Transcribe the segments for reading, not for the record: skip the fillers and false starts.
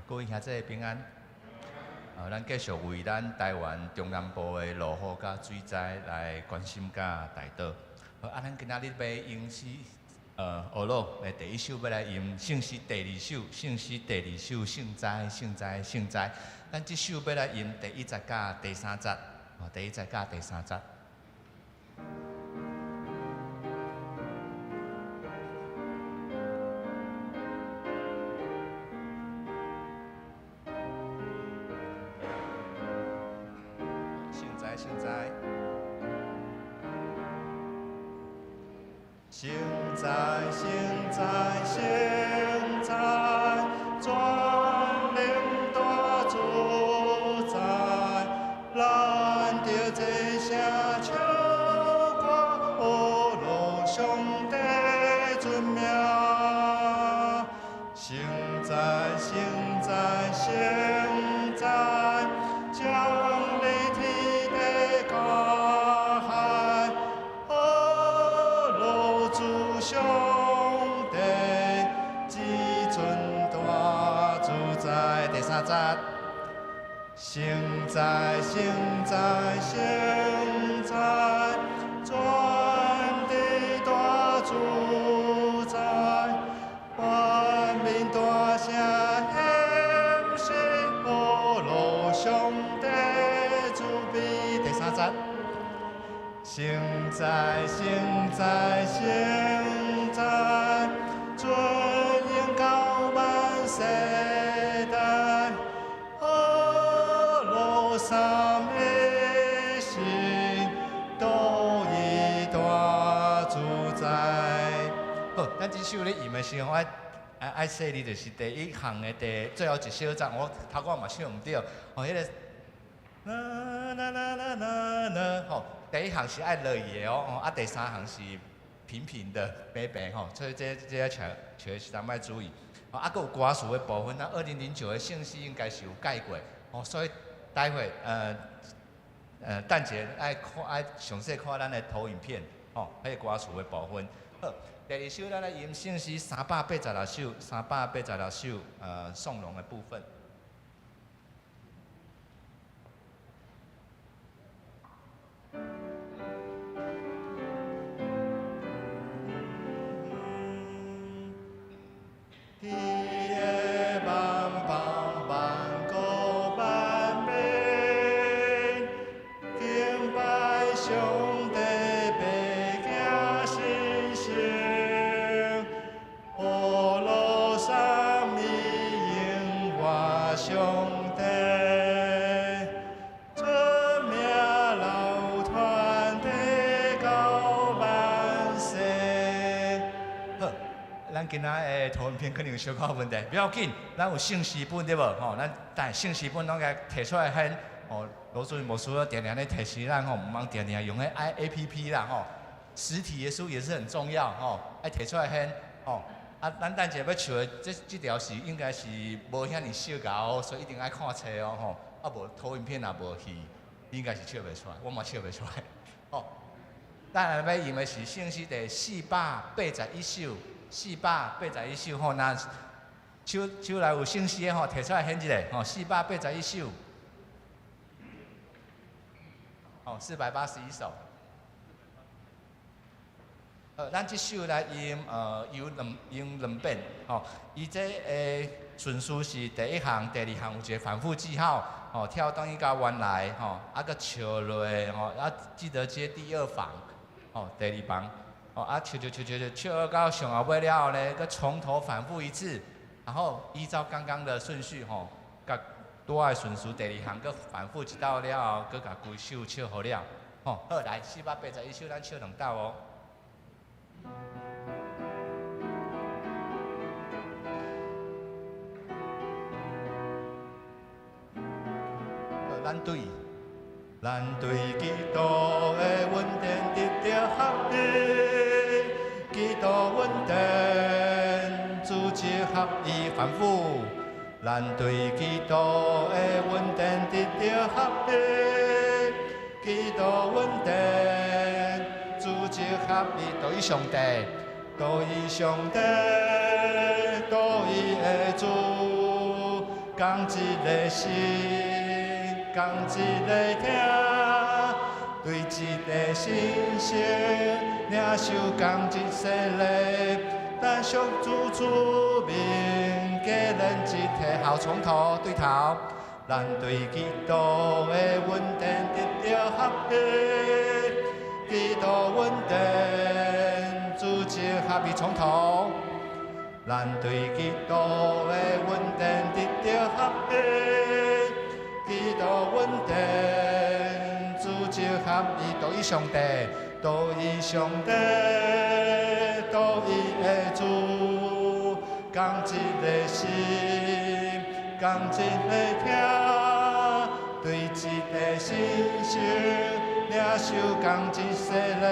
各位兄弟平安。咱繼續為咱台灣中南部的落雨佮水災來關心佮代禱。好，啊，咱今仔日欲用詩，呵咾的第一首欲來吟聖詩第二首，聖詩第二首，聖哉，聖哉，聖哉。咱這首欲來吟第一節佮第三節，哦，第一節佮第三節。聖哉，聖哉，聖哉，聖哉，聖哉，全能大主宰，咱著齊聲唱歌，呵咾上帝尊名。聖哉，聖哉，聖哉，降臨天地甲海，呵咾主上帝，至尊大主宰。第三節，聖哉，聖哉，聖哉，全地大主宰，萬民大聲喊說，呵咾上帝慈悲。第三節，聖哉，聖哉，聖哉，尊榮到萬世代，呵咾三一神，獨一大主宰。好，咱這首咧吟的時候，愛愛愛細膩，就是第一行的第最後一小節，我頭拄嘛唱毋著。哦，彼個啦啦啦啦啦啦，吼，第一行是愛落去的哦，啊，第三行是平平的、平平吼，所以這這唱唱的時陣愛注意。啊，閣有歌詞的部分，咱2009的聖詩應該是有改過，哦，所以待會等者愛看愛詳細看咱的投影片，吼，彼個歌詞的部分。好，第二首咱來吟聖詩386首，386首，頌榮的部分。天的萬邦萬國萬民，敬拜上帝，白行神聖，呵咾三一榮華上帝，尊名流傳地到萬世。好，咱今仔的投影片可能有小可問題，不要緊，咱有聖詩本對無？吼，咱但聖詩本攏共提出來現，吼，羅主任牧師定定咧提示咱吼，毋通定定用彼 I A P P 啦吼，實體的書也是很重要吼，愛提出來現，吼。啊，咱等下欲唱的這這條是應該是無遐爾小𠢕，所以一定愛看冊哦吼。啊無投影片若無去，應該是唱袂出來，我嘛唱袂出來。吼，咱欲用的是聖詩第481首，481首吼，若手手內有聖詩的吼，提出來顯一下吼，四百八十一首，吼，481首。咱這首來吟，有兩用兩遍，吼，伊這个順序是第一行、第二行有一個反覆記號，吼，跳轉去到原來，吼，啊，閣笑落，吼，啊，記得接第二房，吼，第二房，吼，啊，唱唱唱唱唱，唱到上後尾了後呢，閣從頭反覆一次，然後依照剛剛的順序，吼，共拄仔的順序，第二行閣反覆一道了後，閣共規首唱好了，吼，好，來481首，咱唱兩道哦。咱對基督的恩典得著合一，基督恩典組織合一反覆。咱對基督的恩典得著合一，基督恩典組織合一，獨一上帝，獨一上帝，獨一的主，佮仝一个心，仝一个疼，對一个神聖，領受仝一洗禮，咱屬主主名，加連一體。好，從頭對頭，咱對基督的恩典得著合一，基督恩典主情合一，從頭。咱對基督的恩典得著合一，基督恩典主情合一，獨一上帝，獨一上帝，獨一的主，仝一个心，仝一個疼，對一個神聖，領受仝一洗禮，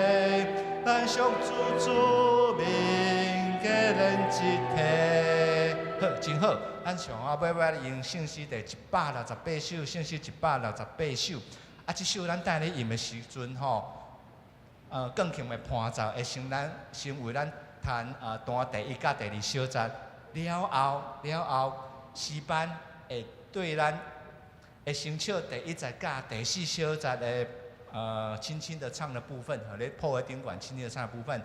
咱屬主主名，加連一體。好，真好。咱上後尾尾用聖詩第168首，聖詩168首。啊，這首咱等咧吟的時陣吼，鋼琴的伴奏會先咱先為咱彈彈第一佮第二小節，了後了後，詩班會對咱會先唱第一節佮第四小節的輕輕的唱的部分，和咧譜的頂懸輕輕的唱的部分。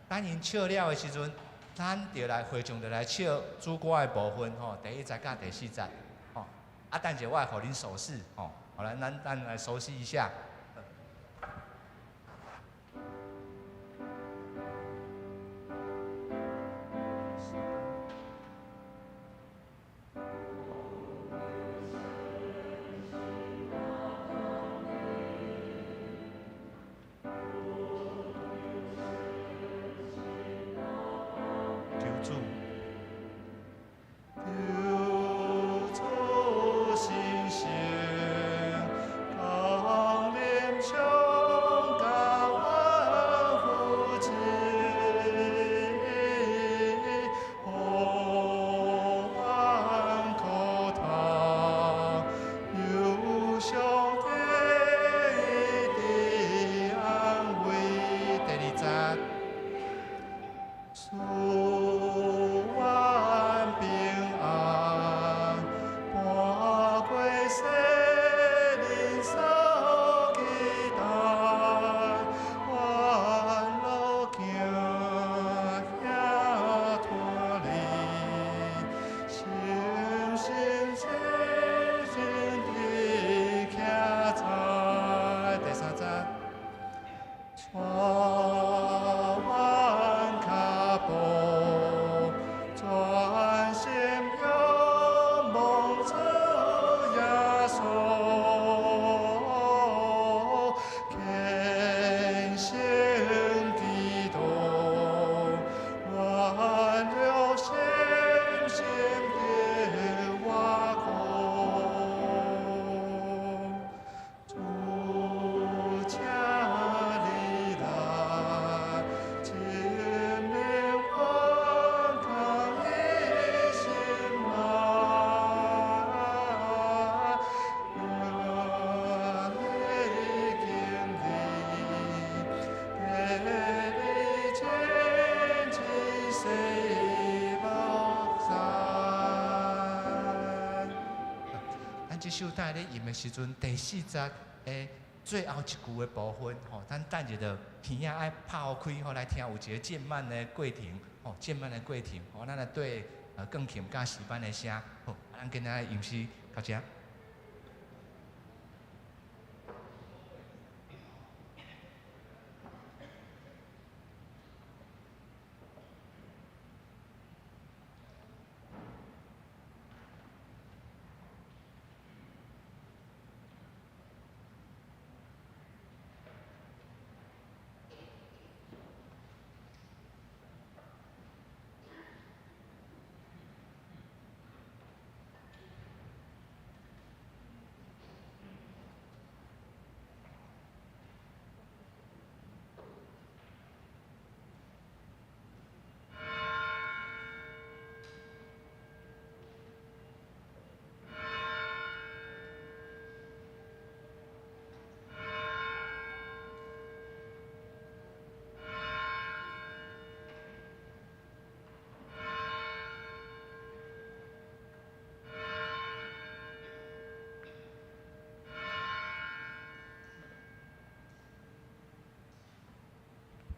等𪜶唱了的時陣，咱就來會眾就來唱主歌的部分吼，第一節佮第四節，吼。啊，等下我會予恁手勢，吼，好來，咱來熟悉一下。求主，求主神聖，降臨上高萬福祉，予阮苦痛，有上帝的安慰。第二節。賜阮平安，搬過世人所期待，沿路行遐脫離，誠心誠心的徛在。第三節。帶阮跤步，專心仰望主耶穌，虔誠祈禱，軟弱心心的倚靠，主請你來，親臨頑抗的心內，願你經歷，帶你親自洗目屎。咱這首等咧吟的時陣，第四節的最後一句的部分，吼，咱等下就耳仔愛拍開，吼，來聽有一個漸慢的過程，吼，漸慢的過程，吼，咱來對鋼琴佮詩班的聲，好，咱今仔吟詩到這。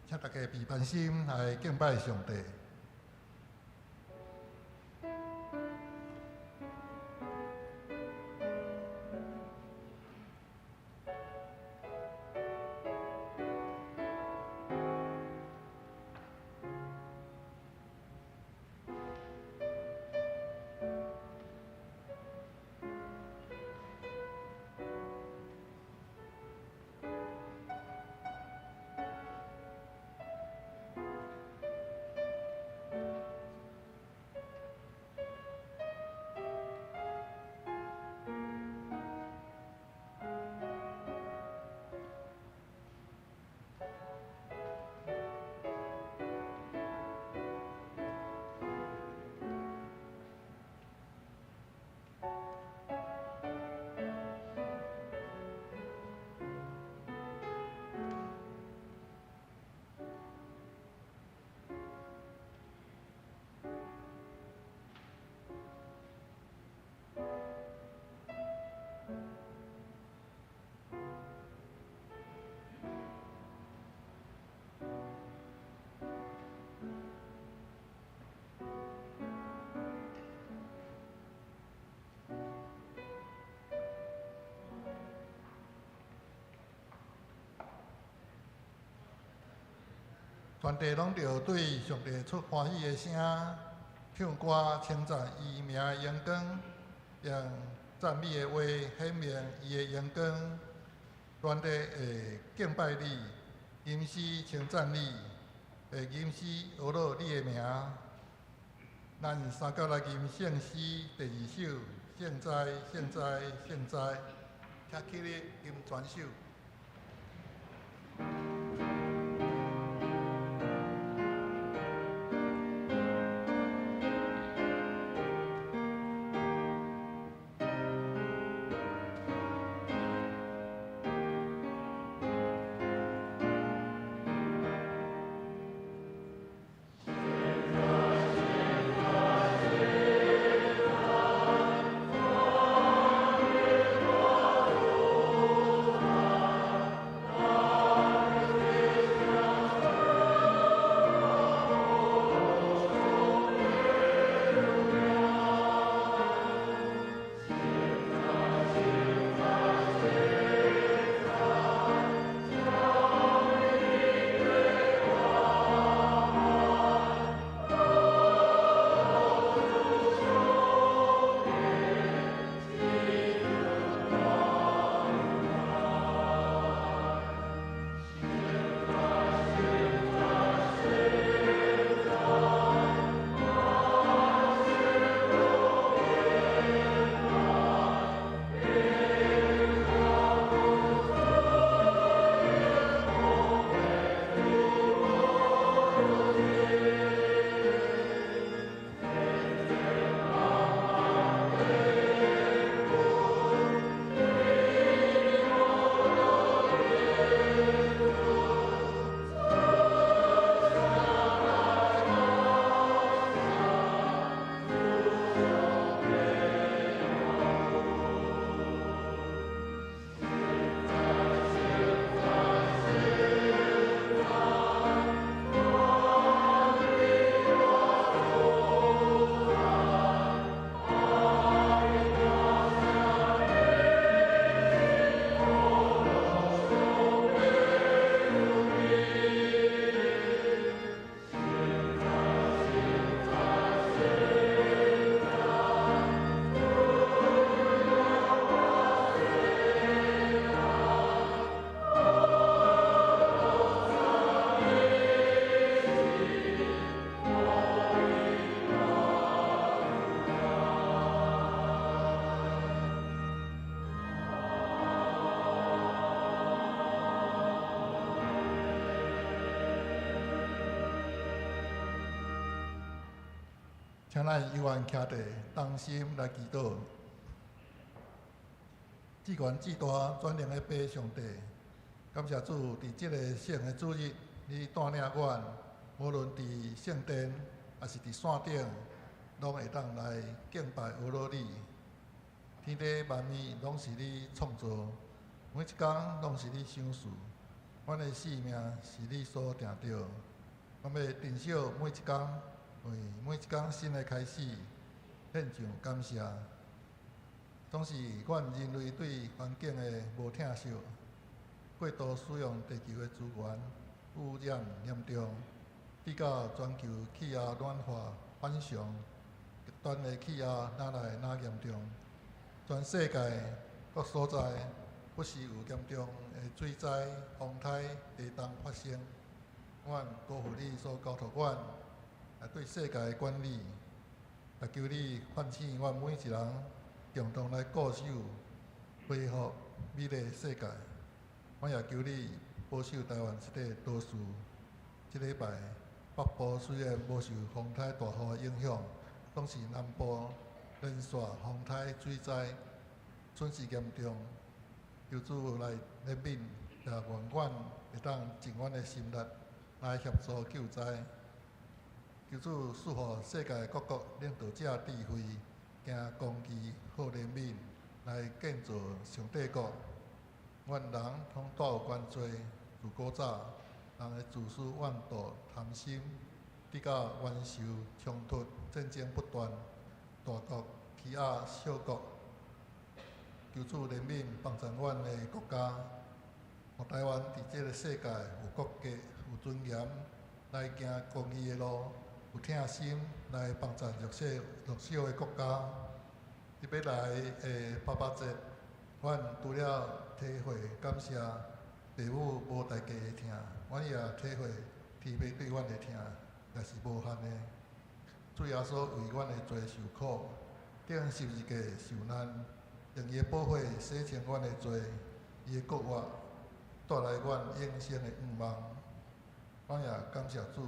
請大家閉班心來敬拜上帝。全地攏著對上帝出歡喜的聲，唱歌稱讚伊名的榮光，用讚美的話顯明伊的榮光。全地會敬拜你，吟詩稱讚你，會吟詩呵咾你的名。咱三角來吟聖詩第二首，聖哉，聖哉，聖哉，請起立吟全首。請咱猶原徛佇同心來祈禱。至懸至大全能的父上帝，感謝主，佇這個聖的主日，你帶領阮，無論佇聖殿抑是佇山頂，攏會當來敬拜呵咾你。天地萬物攏是你創造，每一工攏是你賞賜。阮的性命是你所定著。阮欲珍惜每一工，為每一工新的開始，獻上感謝。總是阮人類對環境的無疼惜，過度使用地球的資源，污染嚴重，直到全球氣候暖化反常，極端的氣候愈來愈嚴重。全世界各所在不時有嚴重的水災、風颱、地動發生。阮辜負你所交託阮來對世界的管理，也求你喚醒阮每一人，共同來固守恢復美麗世界。阮也求你保守台灣這塊島嶼。這禮拜北部雖然無受風颱大雨的影響，總是南部連續風颱水災損失嚴重。求主來憐憫，也願阮會當盡阮的心力來協助救災。求主賜予世界各國領導者智慧，行公義、好憐憫，來建造上帝國。願人攏帶有關注，自古早人的自私、怨妒、貪心，直到冤仇衝突、戰爭不斷，大國欺壓小國。求主憐憫，幫助阮的國家，予台灣佇這个世界有國格、有尊嚴，來行公義的路，有疼心來幫助弱小的國家。佇欲來的爸爸節，阮除了體會感謝父母無代價的疼，阮也體會天父對阮的疼也是無限的。主耶穌為阮的罪受苦，釘十字架受難，用伊的寶血洗清阮的罪，伊的復活帶來阮永生的盼望。阮也感謝主，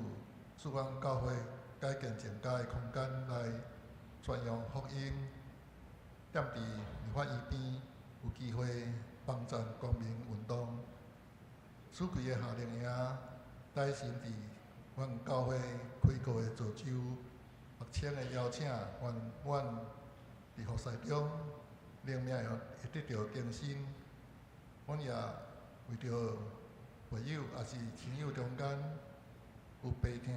賜阮教會改建成家的空間來傳揚福音，踮佇立法院邊有機會幫贊公民運動。此季的夏令營，大神佇阮教會開課的造就，學生的邀請，願阮佇服侍中靈命會得著更新。阮也為著會友抑是親友中間有病痛、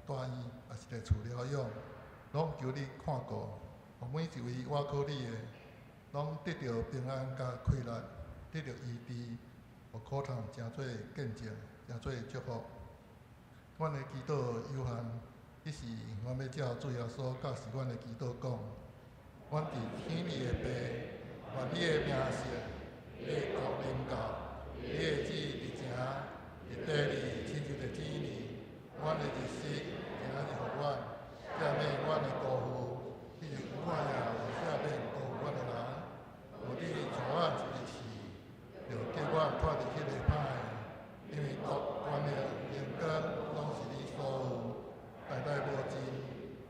住院，抑是佇厝療養，攏求你看顧，予每一位倚靠你的，攏得著平安佮快樂，得著醫治，予苦痛成做見證，成做祝福。阮的祈禱有限，只是阮欲照主耶穌教示阮的祈禱講：阮佇天裡的父，願你的名聖，你的國臨到，你的旨意佇行，佇地裡親像佇天裡。阮的日食今仔日予阮，赦免阮的辜負，彼如阮也有赦免辜負阮的人。無你帶阮入去試，著救阮脫離彼个歹的，因為國、權力、榮光，攏是你所有，代代無盡。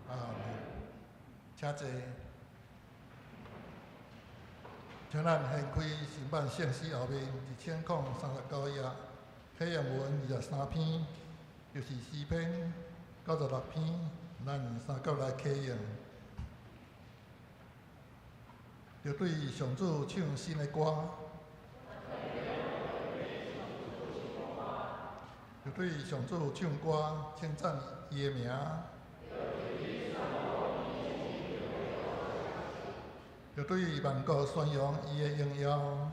阿們。請坐。請咱掀開新版聖詩後面1039頁，啟應文23篇，就是詩篇96篇，咱三甲來啟應。著對上主唱新的歌，著對上主唱歌，稱讚伊的名。著對萬國宣揚伊的榮耀。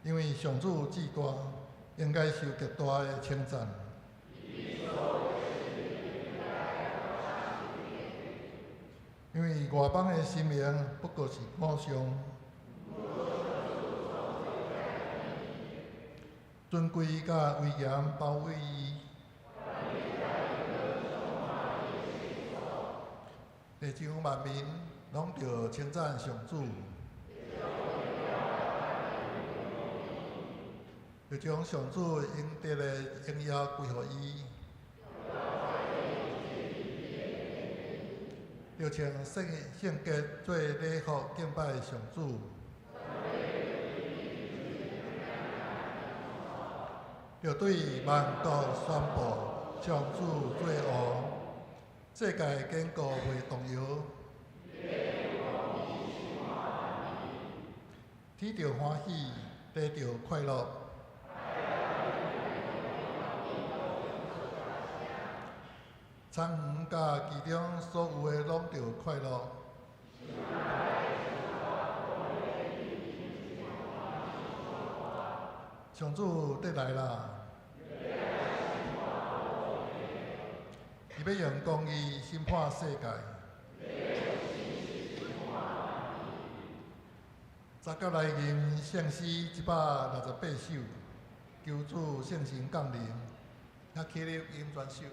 因為上主至大，應該受極大的稱讚。因為外邦的神明不過是偶像，尊貴佮威嚴包圍伊。地上萬民攏著稱讚上主，著將上主應得的榮耀歸予伊，著穿聖潔做禮服敬拜上主，著對萬國宣布上主做王。世界堅固袂動搖，天著歡喜，地著快樂。田園佮其中所有的攏著快樂。上主得來啦！伊欲用公義審判世界。十節來吟聖詩168首，求主聖神降臨，請起立吟全首。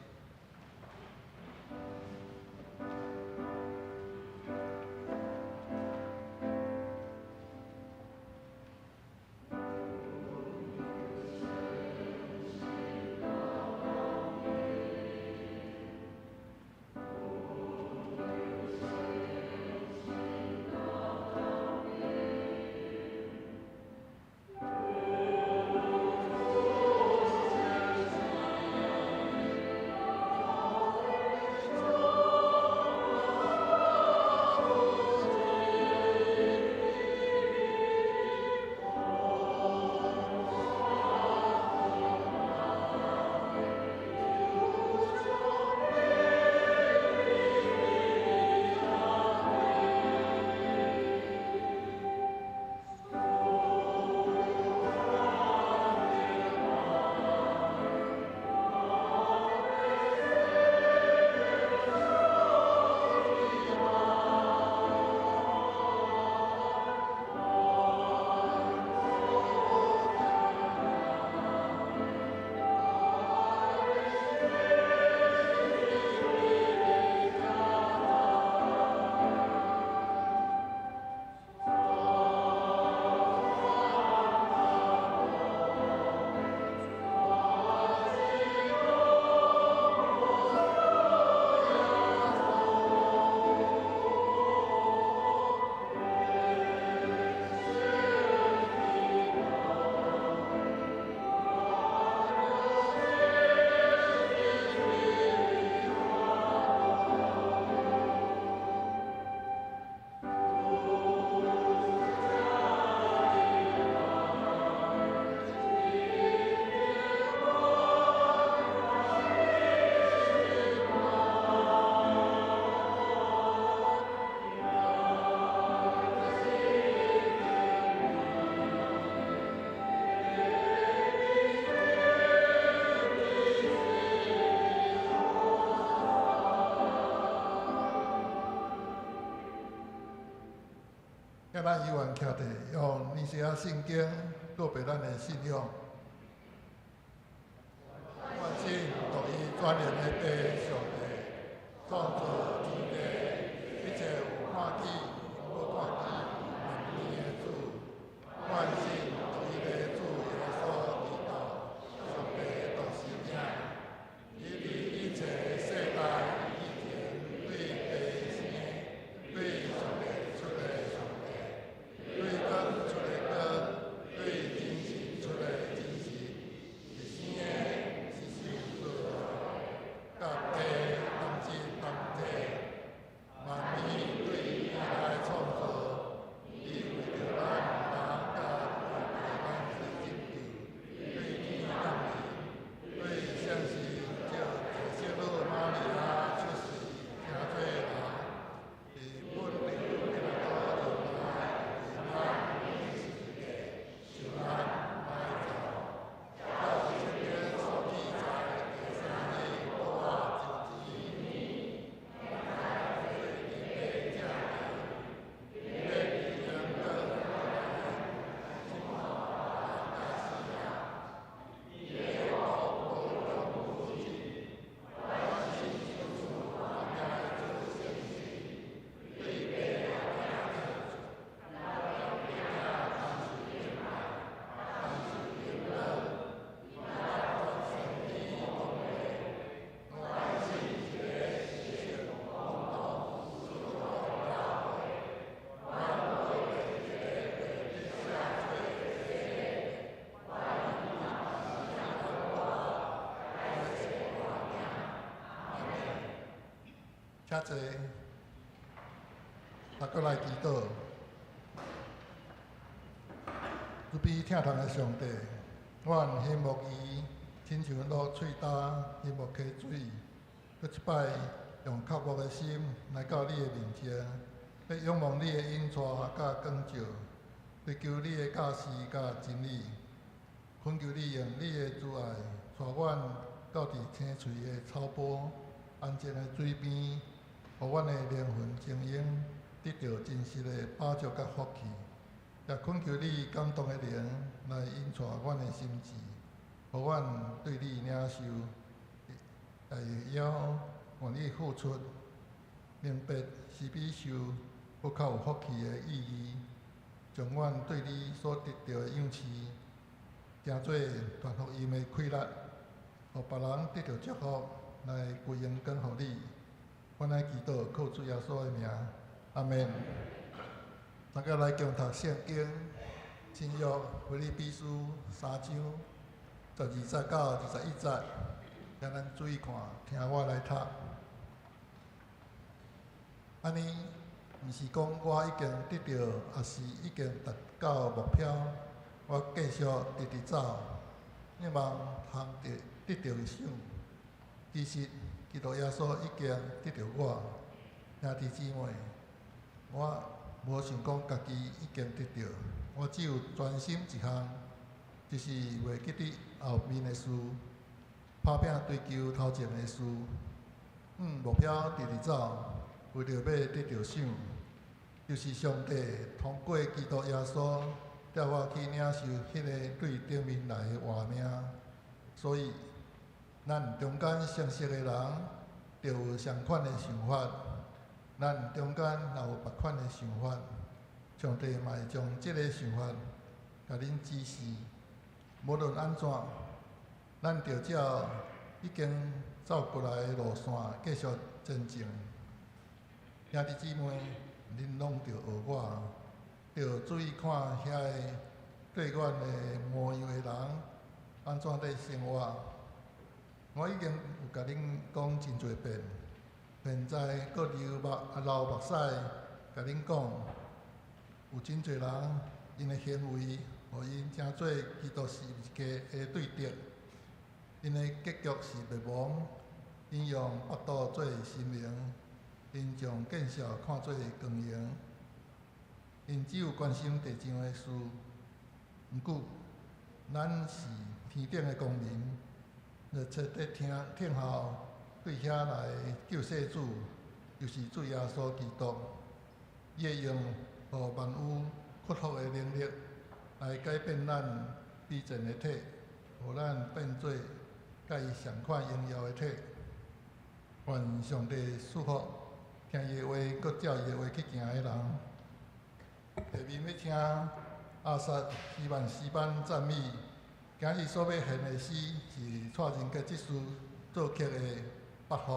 咱依願徛佇用尼西亞聖經告白咱的信仰。願信獨一全能的父上帝，創造天地，一切有看見、無看見萬物的主。願信獨一个主耶穌基督，上帝獨生子，伊佇一切世代以前對父生，對上帝出的上帝，對光出的光，對真神出的真神，是生的，是受造的，佮父同質同體，萬物對伊來創造，伊為著咱人佮為著咱去拯救，對天降臨，對聖神藉聖女瑪利亞出世，成做人，佇本丟彼拉多任內為咱釘十字架，受難埋葬，照聖經所記載，第三日復活就天，坐佇父正邊，欲佇榮光轉來，審判活人佮死人。伊的國無終無止，願信求主全能的主聖神，對父同受敬拜，同受榮耀，與咱全先知同話，願信一个至聖共同使徒教會，願告白一个得赦罪的洗禮，願死人復活，來世活命。阿們。請坐，大家來祈禱。慈悲疼痛的上帝，阮欣慕伊，親像落喙焦欣慕溪水。閣一擺用渴慕的心來到你的面前，欲仰望你的引帶佮光照，追求你的教示佮真理。懇求你用你的慈愛帶阮到佇青翠的草坡、安靜的水邊，予阮的靈魂精英得著真實的飽足佮福氣。也懇求你感動的靈來引帶阮的心志，予阮對你領受，會曉願意付出，明白施比受閣較有福氣的意義，將阮對你所得著的賞賜，成做傳福音的氣力，予別人得著祝福，來歸榮光予你。阮來祈禱，靠主耶穌的名，阿們。大家來共讀聖經，新約腓立比書三章12節到21節，請咱注意看，聽我來讀。按呢，毋是講我已經得著，抑是已經達到目標，我繼續直直走，希望通得著賞。其實，基督耶穌已經得著我，兄弟姊妹，我無想講家己已經得著，我只有專心一項，就是袂記得後面的事，拍拚追求頭前的事。目標直直走，為著欲得著賞，就是上帝通過基督耶穌，帶我去領受彼个對頂面來的活命。所以，咱中間相識的人，著有相款的想法；咱中間若有別款的想法，上帝嘛會將這个想法共恁指示。無論按怎，咱著照已經走過來的路線繼續前進。兄弟姊妹，恁攏著學我，著注意看遐个對阮的模樣的人按怎佇生活。我已經有共恁講真濟遍，現在閣流目屎，共恁講，有真濟人𪜶的行為，予𪜶成做基督十字架的對敵，𪜶的結局是滅亡。𪜶用腹肚做神明，𪜶將見笑看做光榮，𪜶只有關心地上的事。毋過，咱是天頂的公民，熱切佇聽候對遐來的救世主，就是主耶穌基督。伊會用予萬有屈服的能力，來改變咱卑賤的體，予咱變做佮伊仝款榮耀的體。願上帝賜福，聽伊的話，閣照伊的話去行的人。下面欲聽亞薩希曼詩班讚美，今日所欲獻的詩是蔡仁傑執事作曲的《八福》。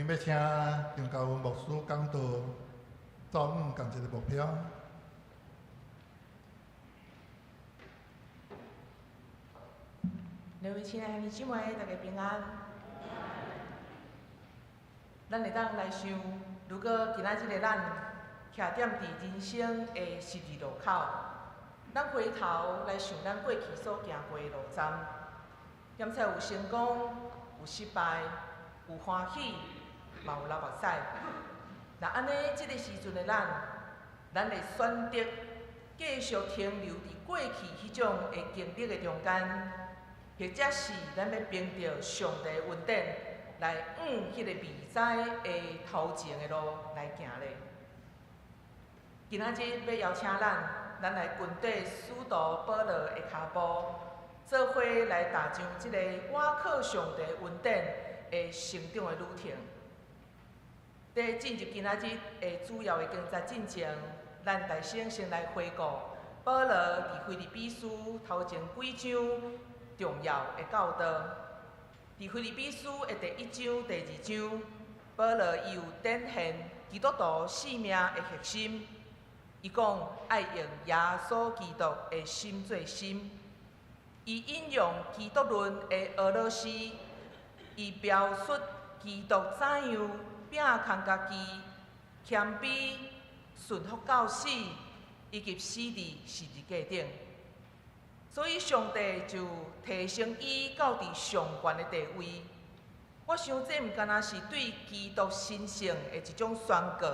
面欲請張嘉文牧師講道，走向仝一个目標。兩位親愛兄弟姊妹，大家平安。咱會當來想，如果今仔日的咱徛踮佇人生的十字路口，咱回頭來想咱過去所行過的路站，檢測有成功，有失敗，有歡喜，嘛有流目屎。若按呢，這个時陣的咱，咱會選擇繼續停留佇過去彼種的經歷的中間，或者是咱欲憑著上帝的恩典來往彼个未知的頭前的路來行咧。今仔日欲邀請咱，咱來跟綴使徒保羅的跤步，做伙來踏上這个倚靠上帝恩典的成長的旅程。佇進入今仔日的主要的經節進前，咱大先先來回顧保羅佇腓立比書頭前幾章重要的教導。佇腓立比書的第一章、第二章，保羅伊有展現基督徒生命的核心。伊講愛用耶穌基督的心做心。伊引用基督論的俄羅斯，伊描述基督怎樣摒空家己、謙卑、順服到死，以及死佇十字架頂。所以上帝就提升伊到佇上懸的地位。我想這毋干焦是對基督神聖的一種宣告，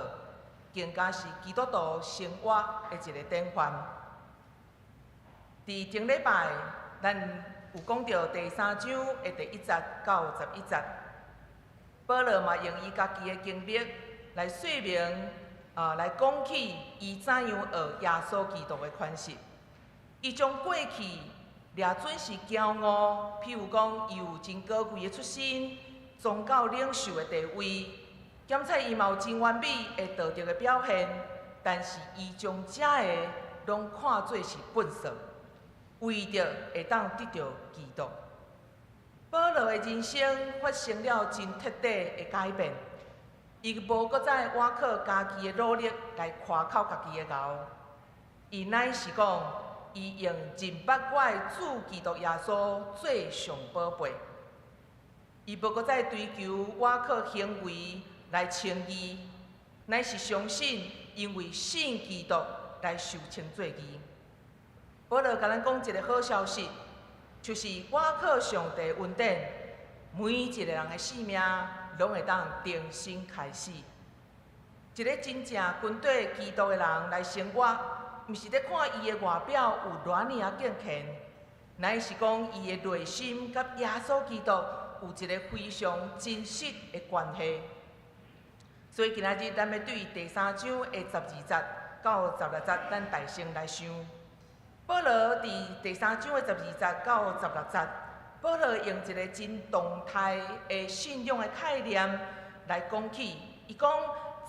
更加是基督徒生活的一个典範。佇頂禮拜，咱有講著第三章的第一節到11節，保羅嘛用伊家己的經歷來說明，來講起伊怎樣學耶穌基督的款式。伊將過去掠準是驕傲，譬如講伊有真高貴的出身、宗教領袖的地位，檢測伊嘛有真完美的道德的表現，但是伊將這个攏看做是糞掃，為著會當得著基督。保羅的人生發生了真徹底的改變，伊無閣再倚靠家己的努力來誇口家己的𠢕，伊乃是講，伊用認捌我的主基督耶穌做上寶貝。伊無閣再追求倚靠行為來稱義，乃是相信因為信基督來受稱做義。保羅共咱講一个好消息，就是倚靠上帝恩典，每一个人的生命攏會當重新開始。一个真正跟綴基督的人來生活，毋是咧看伊的外表有偌爾仔敬虔，乃是講伊的內心佮耶穌基督有一个非常真實的關係。所以今仔日咱欲對第三章的12節到16節，咱大聲來想。保羅佇第三章的12節到16節，保羅用一个真動態的信仰的概念來講起。伊講，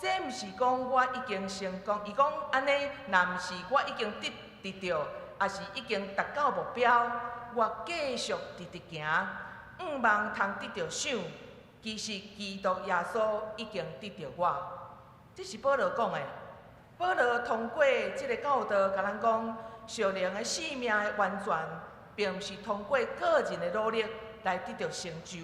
這毋是講我已經成功，伊講按呢，若毋是我已經得著，抑是已經達到目標，我繼續直直行，向望通得著賞。其實基督耶穌已經得著我。這是保羅講的。保羅通過這个教導，共咱講，屬靈的生命的完全，並毋是通過個人的努力來得著成就，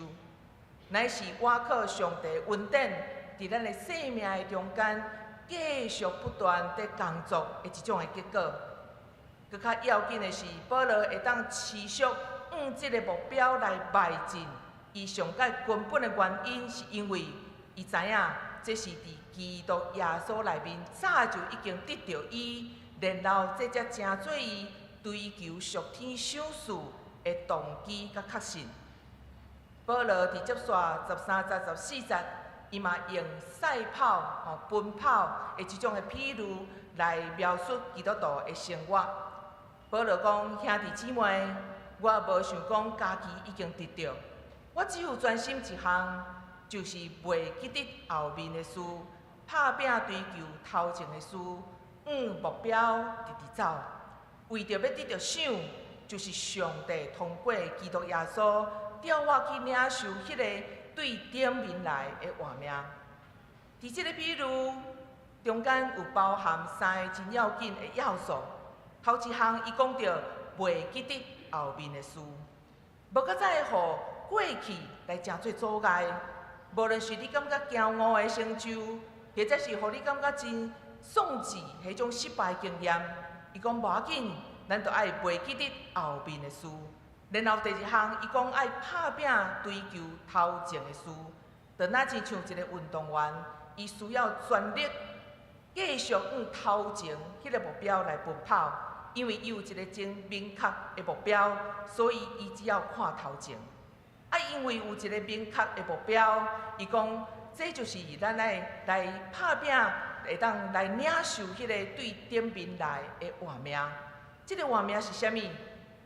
乃是倚靠上帝恩典，佇咱的生命的中間，繼續不斷佇工作的一種的結果。閣較要緊的是，保羅會當持續向這个目標來邁進。伊上蓋根本的原因，是因為伊知影這是佇基督耶穌內面早就已經得著伊，然後這才成做伊追求屬天賞賜的動機佮確信。保羅佇接續13節、14節，伊嘛用賽跑、奔跑的這種的比喻來描述基督徒的生活。保羅講：兄弟姊妹，我無想講家己已經得著，我只有專心一項，就是袂記得後面的事，拍拚追求頭前的事，向目標直直走，為著欲得著賞，就是上帝通過基督耶穌調我去領受彼个對對頂面來的活命。佇這个比喻中間有包含三个真要緊的要素。頭一項，伊講著袂記得後面的事，無閣再予過去來成做阻礙。無論是你感覺驕傲的成就，或者是予你感覺真喪志彼種失敗經驗，伊講無要緊，咱著愛袂記得後面的事。然後第二項，伊講愛拍拚追求頭前的事，就若親像一個運動員，伊需要全力繼續向頭前彼个目標來奔跑，因為伊有一個真明確的目標，所以伊只要看頭前。啊，因為有一個明確的目標，伊講這就是咱愛來拍拚，會當來領受彼個對頂面來的活命。這个活命是啥物？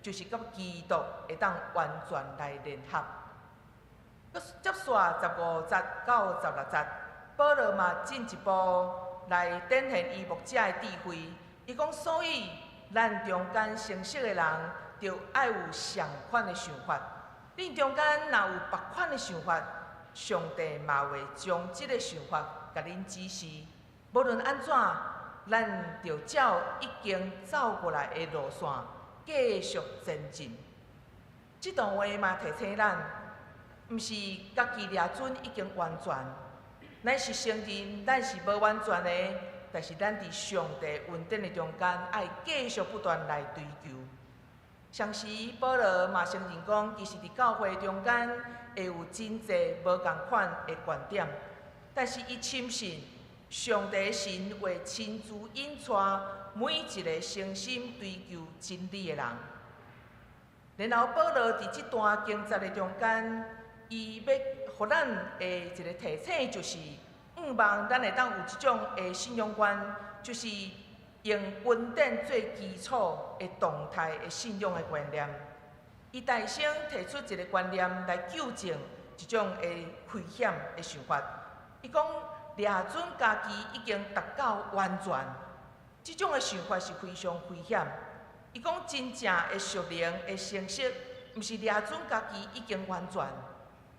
就是佮基督會當完全來聯合。閣接續15節到16節，保羅嘛進一步來展現伊牧者的智慧。伊講，所以咱中間成熟的人，著愛有相款的想法。恁中間若有別款的想法，上帝嘛會將這个想法共恁指示。無論按怎，咱著照已經走過來的路線繼續前進。這段話嘛提醒咱，毋是家己掠準已經完全，咱是承認咱是無完全的，但是咱佇上帝恩典的中間，愛繼續不斷來追求。同時，保羅嘛承認講，其實佇教會中間會有真濟無仝款的觀點，但是伊深信上帝神會親自引帶每一個誠心追求真理的人。然後，保羅佇這段經節的中間，伊欲予咱的一個提醒，就是向望咱會當有這種的信仰觀，就是用恩典做基礎的動態的信仰的觀念。伊大聲提出一個觀念來糾正這種的危險的想法。伊講掠準家己已經達到完全，這種的想法是非常危險。伊講真正的屬靈的成熟，毋是掠準家己已經完全，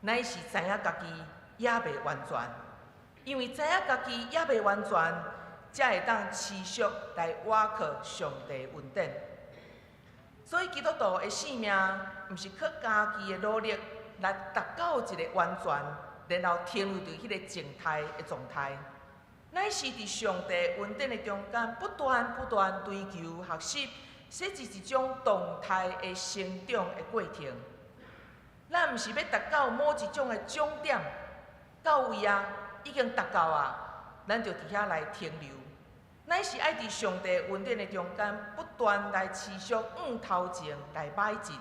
乃是知影家己猶未完全。因為知影家己猶未完全，才會當持續來倚靠上帝恩典。所以基督徒的生命，毋是靠家己的努力來達到一个完全，然後停留佇彼个靜態的狀態，乃是佇上帝恩典的中間，不斷不斷追求學習，這是一種動態的成長的過程。咱毋是欲達到某一種的終點，到位啊，已經達到啊，咱就佇遐來停留。乃是愛佇上帝恩典的中間，不斷來持續向頭前來邁進。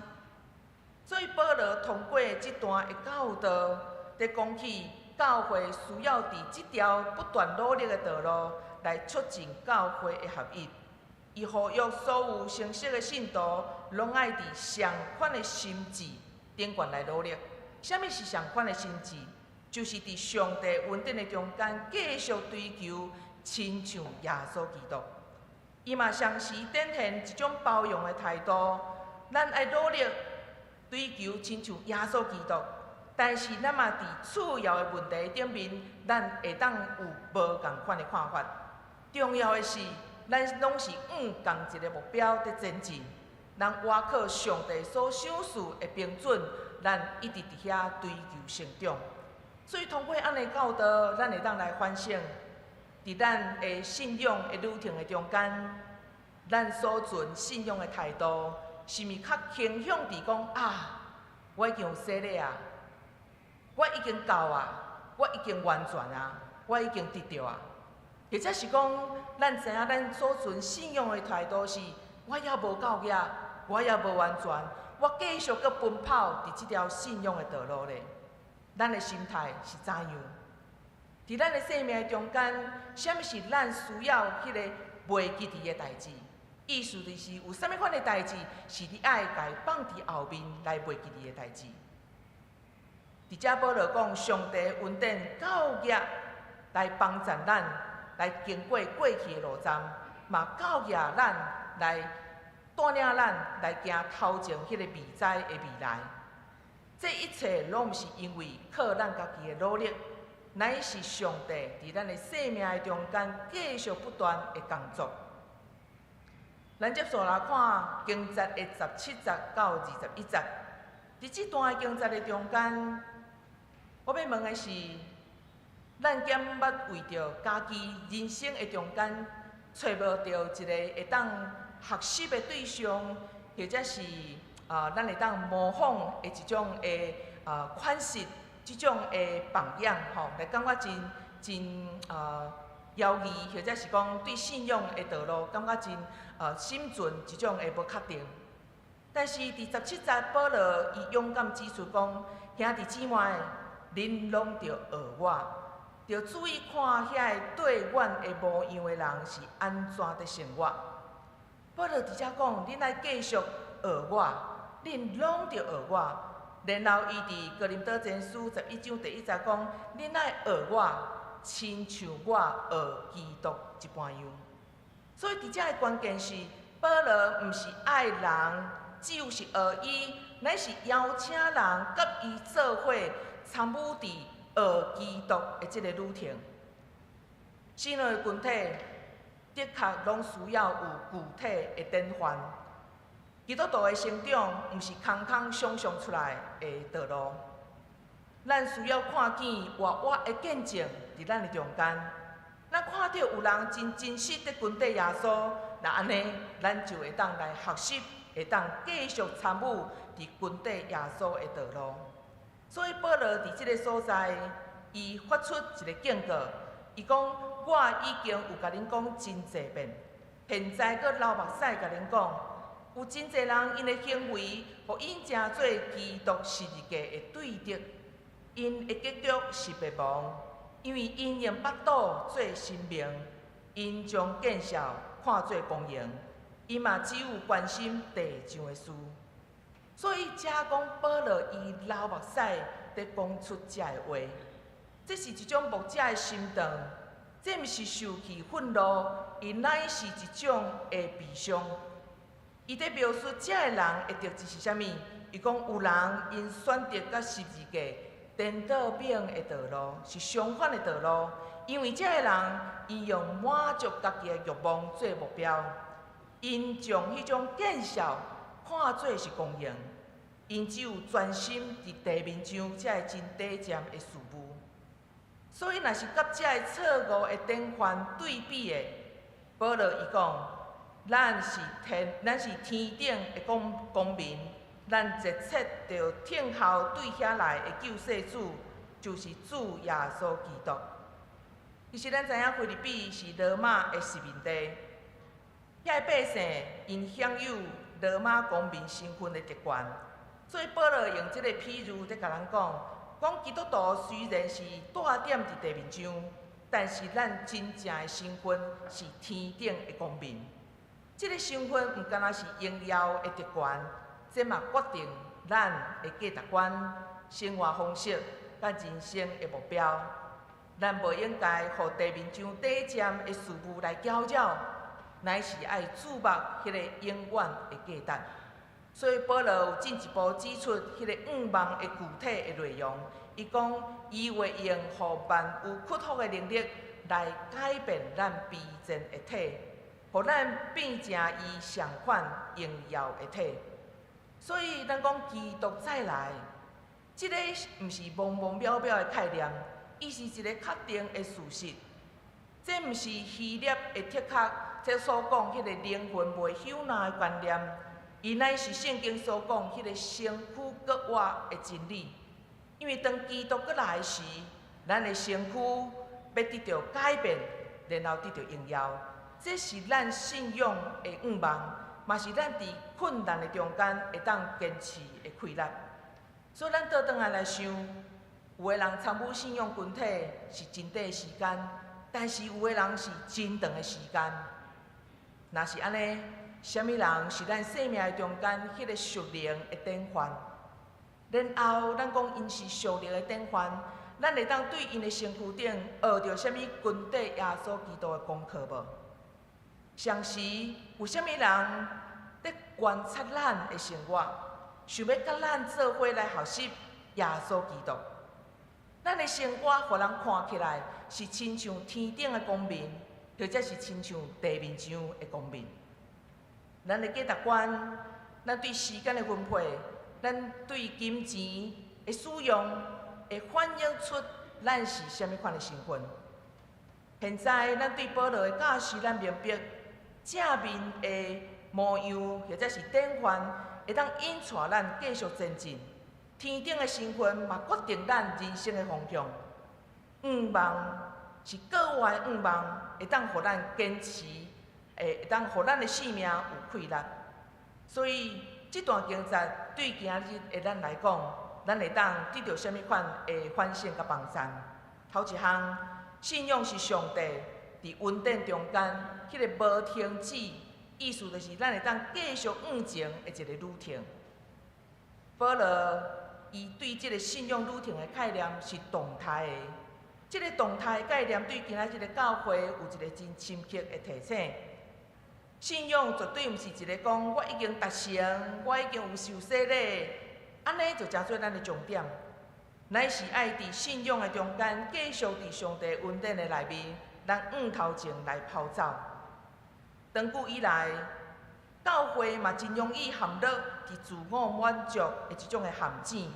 所以保羅通過這段的教導，佇講起教會需要佇這條不斷努力的道路，來促進教會的合一。伊呼籲所有成熟的信徒，攏愛佇相款的心志頂懸來努力。啥物是相款的心志？就是佇上帝恩典的中間，繼續追求親像耶穌基督。伊嘛同時展現一種包容的態度。咱愛努力追求親像耶穌基督，但是咱嘛佇次要的問題頂面，咱會當有無仝款的看法。重要的是，咱攏是向仝一个目標佇前進。咱倚靠上帝所賞賜的標準，咱一直佇遐追求成長。所以通過按呢教導，咱會當來反省，佇咱的信仰的旅程的中間，咱所存信仰的態度，是毋是較傾向佇講啊，我已經有洗禮啊，我已經夠啊，我已經完全啊，我已經得著啊？或者是講，咱知影咱所存信仰的態度是，我猶無夠額，我猶無完全，我繼續閣奔跑佇這條信仰的道路咧。咱的心態是怎樣？佇咱的生命中間，啥物是咱需要彼个袂記得的代誌？意思就是有啥物款的代誌是你愛共伊放佇後面來袂記得的代誌？佇遮保羅講，上帝恩典夠額來幫助咱來經過過去的路站，嘛夠額咱來帶領咱來行頭前彼个未知的未來。這一切攏毋是因為靠咱家己的努力，乃是上帝佇咱的生命的中間繼續不斷的工作。咱接續來看經節的17節到21節，佇這段經節的中間，我欲問的是，咱敢捌為著家己人生的中間，揣無著一個會當學習的對象，或者是咱會當模仿的一種的款式，這種的榜樣吼，來感覺真真猶豫，或者是講對信仰的道路感覺真心存一種的無確定。但是佇十七節，保羅伊勇敢指出講：兄弟姊妹，恁攏著學我，著注意看遐個綴阮的模樣的人是按怎佇生活。保羅佇遮講，恁愛繼續學我，恁攏著學我。然後伊佇哥林多前書11章第1節講：恁愛學我，親像我學基督這般樣。所以佇遮的關鍵是，保羅毋是愛人，只有是學伊，乃是邀請人佮伊做伙參與佇學基督的這個旅程。信仰的群體的確攏需要有具體的典範。基督徒的成長，毋是空空想象出來的道路。咱需要看見活活的見證佇咱的中間。咱看著有人真真實佇跟綴耶穌，若按呢，咱就會當來學習，會當繼續參與佇跟綴耶穌的道路。所以保羅佇這個所在，伊發出一個警告，伊講：我已經有共恁講真濟遍，現在閣流目屎共恁講，有真濟人𪜶的行為，予𪜶成做基督十字架的對敵，𪜶的結局是滅亡，因為𪜶用腹肚做神明，𪜶將見笑看做光榮，𪜶嘛只有關心地上的事。所以遮講保羅伊流目屎佇講出遮的話，這是一種牧者的心腸，這毋是受氣憤怒，伊乃是一種的悲傷。伊佇描述遮的人的特質是啥物？伊講有人𪜶選擇佮十字架顛倒反的道路，是相反的道路，因為遮的人𪜶用滿足家己的欲望做目標，𪜶將彼種見笑看做是光榮，𪜶只有專心佇地面上遮個真短暫的事物。所以，若是佮遮個錯誤的典範對比的，保羅伊講：咱是天頂的公民，咱熱切著等候對遐來的救世主，就是主耶穌基督。其實咱知影腓立比是羅馬的殖民地，遐个百姓𪜶享有羅馬公民身份的特權，所以保羅用這個譬喻佇共咱講，講基督徒雖然是蹛點佇地面上，但是咱真正的身份是天頂的公民。這個身份毋干焦是榮耀的特權，這嘛決定咱的價值觀、生活方式、佮人生的目標。咱無應該予地面上短暫的事物來攪擾，乃是愛注目彼個永遠的價值。所以保羅有進一步指出彼個向望的具體的內容。伊講，伊會用予萬有屈服的能力來改變咱卑賤的體，予咱變成伊相款榮耀的體。所以咱講基督再來，這個毋是茫茫渺渺的概念，伊是一個確定的事實。這毋是希臘的哲學這所講彼個靈魂袂朽爛的觀念，伊乃是聖經所講彼個身軀閣活的真理。因為當基督閣來時，咱的身軀欲得著改變，然後得著榮耀。這是咱信仰的向望，嘛是咱佇困難的中間會當堅持的氣力。所以咱倒轉來來想，有的人參與信仰群體是真短的時間，但是有的人是真長的時間。若是按呢，啥物人是咱生命的中間彼個屬靈的典範？然後咱講𪜶是屬靈的典範，咱會當對𪜶的身軀頂學著啥物跟綴耶穌基督的功課無？相時有啥物人佇觀察咱的生活，想欲佮咱做伙來學習耶穌基督。咱的生活，予人看起來是親像天頂的光明，或者是親像地面上的光明。咱的價值觀，咱對時間的分配，咱對金錢的使用，會反映出咱是啥物款的身份。現在，咱對保羅的教示，咱明白正面的模樣或者是典範，會當引帶咱繼續前進。天頂的身份嘛，決定咱人生的方向。向望是閣外的向望，會當予咱堅持，會當予咱的生命有氣力。所以，這段經節對今日的咱來講，咱會當得著啥物款的反省佮幫贊。頭一項，信仰是上帝佇恩典中間彼个無停止，意思就是咱會當繼續向前的一个旅程。保羅伊對這个信仰旅程的概念是動態的，這个動態的概念對今仔日的教會有一个真深刻的提醒。信仰絕對毋是一个講我已經達成，我已經有受洗禮，按呢就成做咱的終點。乃是愛佇信仰的中間，繼續佇上帝恩典的內面，咱向頭前來跑走。長久以來，教會嘛真容易陷落佇自我滿足的這種的陷阱，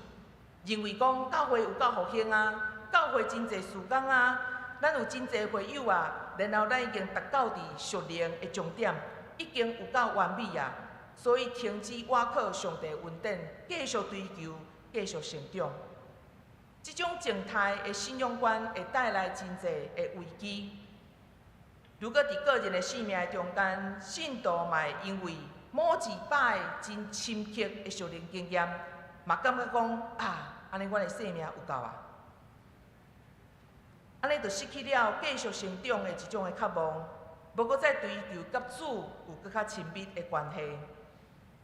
認為講教會有夠復興啊，教會真濟事工啊，咱有真濟會友啊，然後咱已經達到佇屬靈的終點，已經有夠完美啊，所以停止倚靠上帝恩典，繼續追求，繼續成長。這種靜態的信仰觀會帶來真濟的危機。如果佇個人的生命中間，信徒嘛會因為某一擺真深刻的屬靈經驗，嘛感覺講啊，按呢阮的生命有夠啊，按呢就失去了繼續成長的這種的渴望，無閣再追求佮主有閣較親密的關係。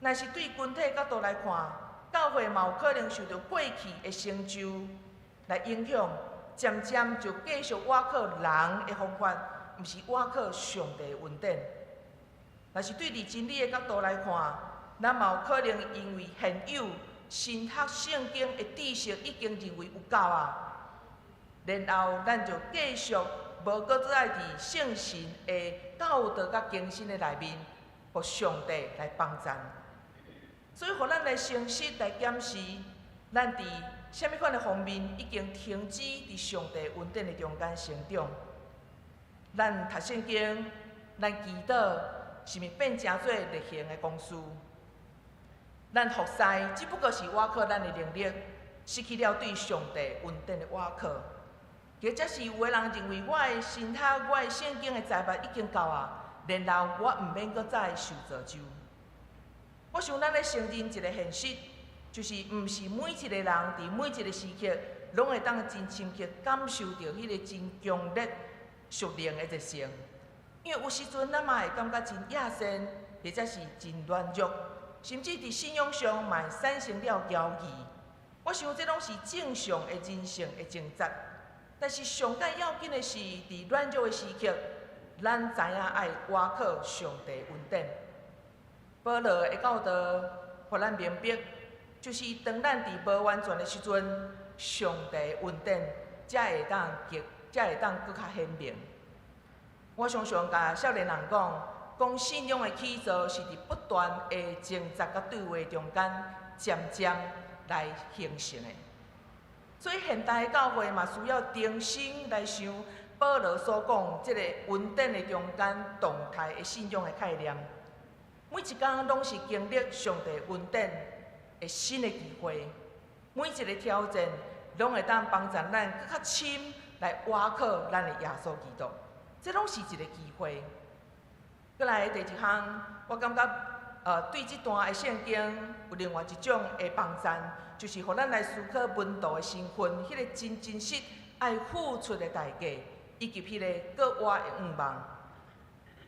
若是對群體角度來看，教會嘛有可能受著過去的成就來影響，漸漸就繼續倚靠人的方法，毋是倚靠上帝的恩典。若是對佇真理的角度來看，咱嘛有可能因為現有神學聖經的知識已經認為有夠啊，然後咱就繼續無閣再佇聖神的教導佮更新的內面，予上帝來幫贊。所以，予咱來誠實來檢視，咱佇啥物款的方面已經停止佇上帝恩典的中間成長。咱讀聖經，咱祈禱，是毋是變成做例行的公事？咱服侍只不過是倚靠咱的能力，失去了對上帝恩典的倚靠。或者是有的人認為我的神學、我的聖經的財物已經夠啊，然後我毋免閣再受造就。我想咱咧承認一個現實，就是毋是每一個人佇每一個時刻，攏會當真深刻感受著彼个真強烈屬靈的熱誠。因為有時陣咱嘛會感覺真野心，或者是真軟弱，甚至佇信仰上嘛會產生了猶疑。我想這攏是正常的人性的掙扎。但是上蓋要緊的是，佇軟弱的時刻，咱知影愛倚靠上帝恩典。保羅的教導，予咱明白，就是當咱佇無完全的時陣，上帝恩典才會當極，才會當閣較顯明。我常常共少年人講，講信仰的起造是佇不斷的掙扎佮對話中間，漸漸來形成的。所以現代教會嘛需要重新來想保羅所講這个恩典的中間動態的信仰的概念。每一工攏是經歷上帝恩典的新的機會，每一个挑戰攏會當幫助咱閣較深來倚靠咱的耶穌基督，這攏是一个機會。閣來第二項，我感覺對這段的聖經有另外一種的幫贊，就是予咱來思考門徒的身份，彼个真真實愛付出的代價，以及彼个閣外的向望。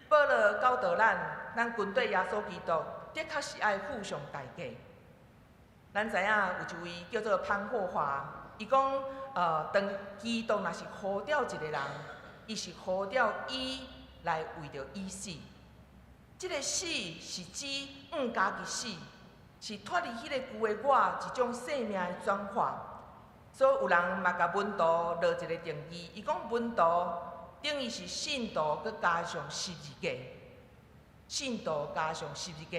保羅教導咱，咱跟綴耶穌基督，的確是愛付上代價。咱知影有一位叫做潘霍華，伊講，當基督若是呼召一个人，伊是呼召伊來為著伊死。這个死是指向家己死，是脫離彼個舊的我一種生命的轉化。所以有人嘛共門徒落一個定義，伊講門徒等於是信徒閣加上十字架，信徒加上十字架。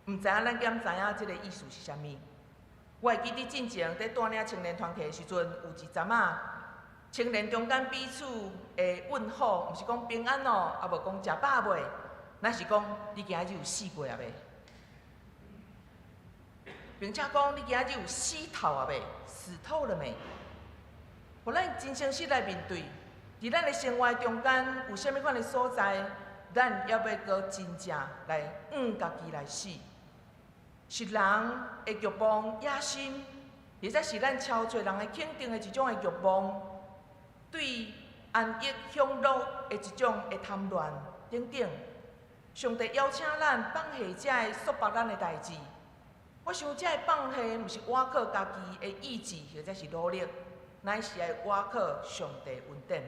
毋知影咱敢知影這個意思是啥物？我會記得進前佇帶領青年團契的時陣，有一陣仔青年中間彼此的問候，毋是講平安哦，啊無講食飽未，乃是講你今日有死過啊未？並且講你今日有死透啊未？死透了未？予咱真誠實來面對，佇咱的生活中間有啥物款的所在，咱猶欲閣真正來向家己來死？是人的欲望、野心，或者是咱超濟人的肯定的一種的欲望，對安逸享樂的一種的貪戀等等。上帝邀請咱放下這个束縛咱的代誌。我想這个放下，毋是倚靠家己的意志或者是努力，乃是愛倚靠上帝恩典。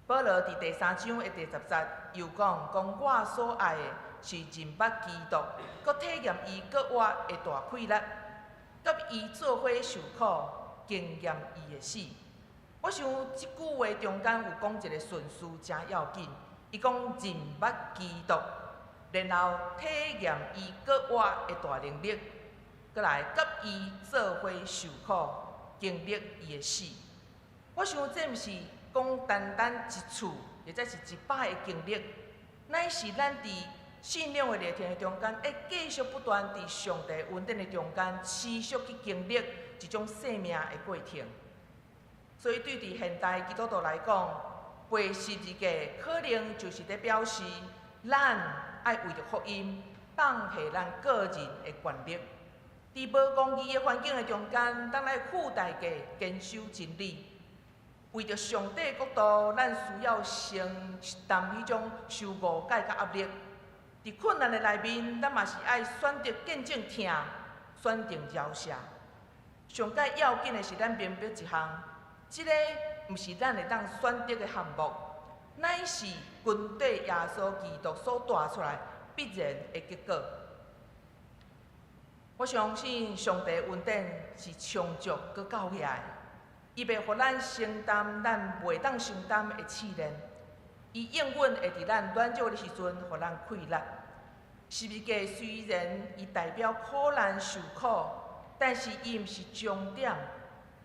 保羅佇第三章的第十節又講：講我所愛的是認捌基督，閣體驗伊閣活的大氣力，佮伊做伙受苦，經驗伊的死。我想這句話中間有講一個順序誠要緊，伊講認捌基督，然後體驗伊閣活的大能力，閣來佮伊做伙受苦，經歷伊的死。我想這毋是講單單一次或者是一擺的經歷，乃是咱佇信仰的歷程的中間，會繼續不斷佇上帝恩典的中間，持續去經歷一種生命的過程。所以對佇現代基督徒來講，背十字架可能就是佇表示咱愛為著福音放下咱個人的權力。佇無公義的環境的中間，咱愛付代價堅守真理。為著上帝國度，咱需要承擔彼種受誤解佮壓力。佇困難的內面，咱嘛是愛選擇見證疼，選擇饒恕。上蓋要緊的是，咱明白一項，這个毋是咱會當選擇的項目，乃是跟綴耶穌基督所帶出來必然的結果。我相信上帝恩典是充足閣夠額的，伊袂予咱承擔咱袂當承擔的試煉。伊永遠會佇咱軟弱的時陣，予咱氣力。十字架雖然伊代表苦難受苦，但是伊毋是終點，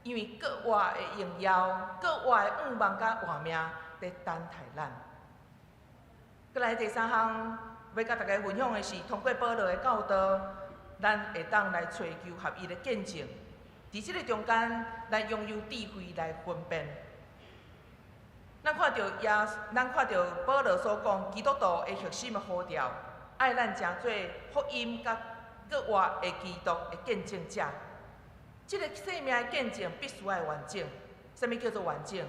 因為閣活的榮耀、閣活的向望佮活命佇等待咱。閣來第三項，欲佮大家分享的是，通過保羅的教導，咱會當來尋求合一的見證。佇這個中間，咱擁有智慧來分辨。咱看著保羅所講，基督徒的核心的呼召，愛咱成做福音佮閣活的基督的見證者。這个生命的見證必須愛完整。啥物叫做完整？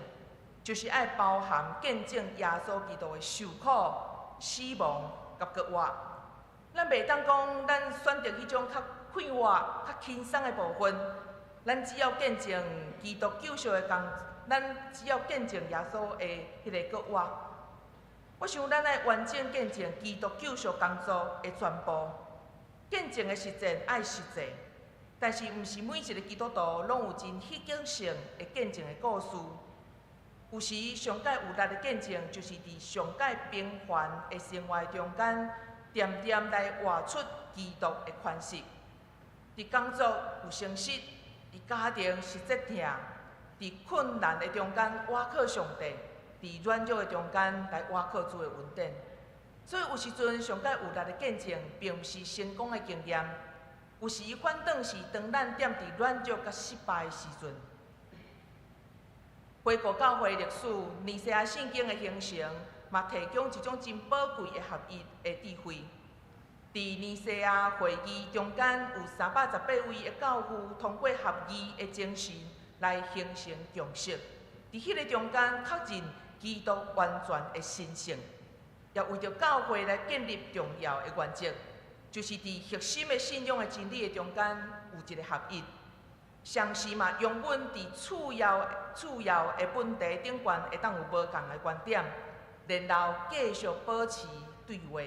就是愛包含見證耶穌基督的受苦、死亡佮復活。咱袂當講咱選擇彼種較快活、較輕鬆的部分。咱只要見證基督救贖的工，咱只要見證耶穌的彼个復活。我想咱愛完整見證基督救贖工作的全部。見證的實踐愛實際，但是毋是每一个基督徒攏有真戲劇性的見證的故事。有時上蓋有力的見證，就是佇上蓋平凡的生活中間，恬恬來活出基督的款式。佇工作有誠實，佇家庭實際疼，佇困難的中間倚靠上帝，佇軟弱的中間來倚靠主的恩典。所以有時陣上蓋有力的見證，並毋是成功的經驗，有時反轉是當咱踮佇軟弱佮失敗的時陣。回顧教會歷史，尼西亞信經的形成，嘛提供一種真寶貴的合一的智慧。佇尼西亞會議中間，有318位的教父通過合一的精神來形成共識。佇彼个中間確認基督完全的神性，也為著教會來建立重要的原則，就是佇核心的信仰的真理的中間有一个合一。同時嘛，容忍佇次要的問題頂懸會當有無仝的觀點，然後繼續保持對話。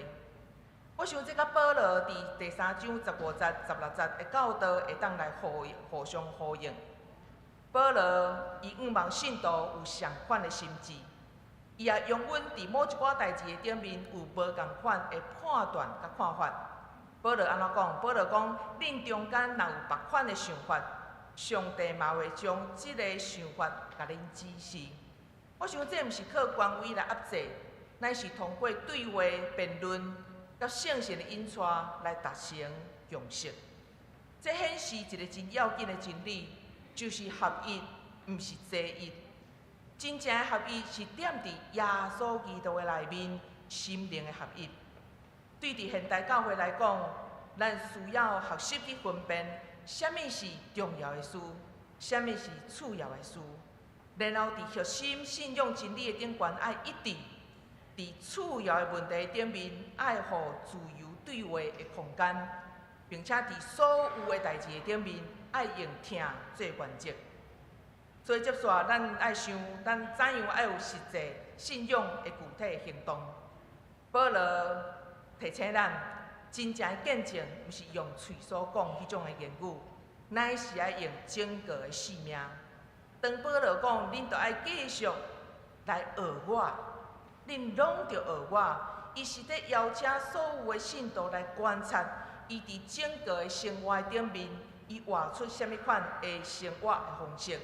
我想這佮保羅佇第三章15節、16節的教導會當來互相呼應。保羅伊向望信徒有相款的心志，伊也容忍佇某一寡代誌的頂面有無仝款的判斷佮看法。保羅按怎講？保羅講：恁中間若有別款的想法，上帝嘛會將這个想法共恁指示。我想這毋是靠權威來壓制，乃是通過對話、辯論、佮聖神的引帶來達成共識。這顯示一个真要緊的真理，就是合一，毋是齊一。真正的合一是踮佇耶穌基督的內面，心靈的合一。對佇現代教會來講，咱需要學習去分辨，啥物是重要的事，啥物是次要的事。然後佇核心信仰真理的頂懸愛一致，佇次要的問題頂面愛予自由對話的空間，並且佇所有的代誌的頂面愛用疼做原則。所以接續咱愛想，咱怎樣愛有實際信仰的具體行動。保羅提醒咱，真正的見證毋是用喙所講彼種的言語，乃是愛用整個的生命。當保羅講，恁著愛繼續來學我，恁攏著學我，伊是咧邀請所有的信徒來觀察，伊佇整個的生活頂面，伊活出啥物款的生活的方式。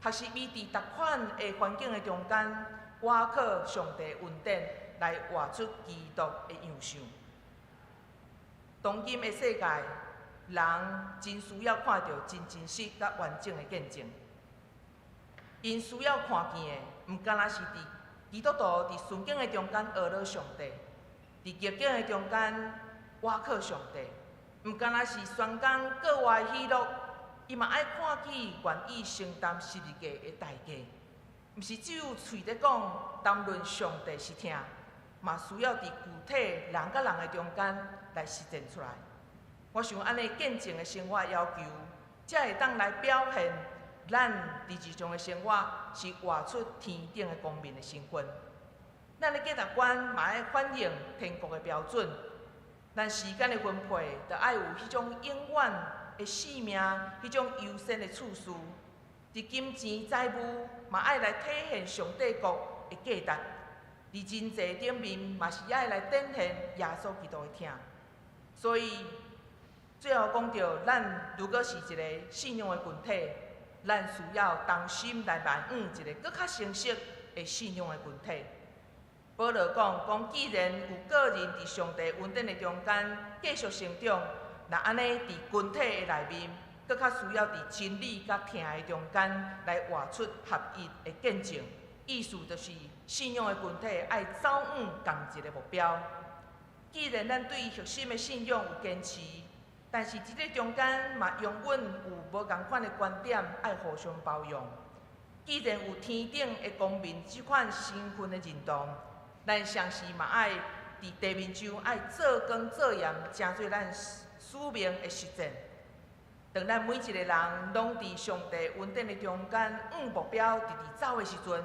學習伊佇逐款的環境的中間，倚靠上帝恩典來活出基督的樣相。當今的世界，人真需要看著真真實佮完整的見證。𪜶需要看見的，毋干焦是佇基督徒佇順境的中間學了上帝，佇逆境的中間倚靠上帝，毋干焦是宣講國外喜樂，伊嘛愛看見願意承擔十字架的代價，毋是只有喙咧講談論上帝是疼，嘛需要佇具體人佮人的中間來實踐出來。我想按呢見證的生活要求，才會當來表現咱佇日常的生活是活出天頂的公民的身份。咱的價值觀嘛愛反映天國的標準，咱時間的分配，著愛有彼種永遠的性命，彼種優先的次序。佇金錢財務嘛愛來體現上帝國的價值。佇人際頂面嘛是愛來展現耶穌基督的疼。所以最後講著，咱如果是一个信仰的群體，咱需要同心來培養一个閣較成熟的信仰的群體。保羅講，講既然有個人佇上帝恩典的中間繼續成長，若按呢佇群體的內面，閣較需要佇真理佮疼的中間來活出合一的見證。意思就是信仰的群體愛走向仝一个目標。既然咱對核心的信仰有堅持，但是佇這中間嘛容忍有無仝款的觀點，愛互相包容。既然有天頂的公民這款身份的認同，咱同時嘛愛佇地面上愛做工做鹽，成做咱使命的實踐。當咱每一個人攏佇上帝恩典的中間，向目標直直走的時陣，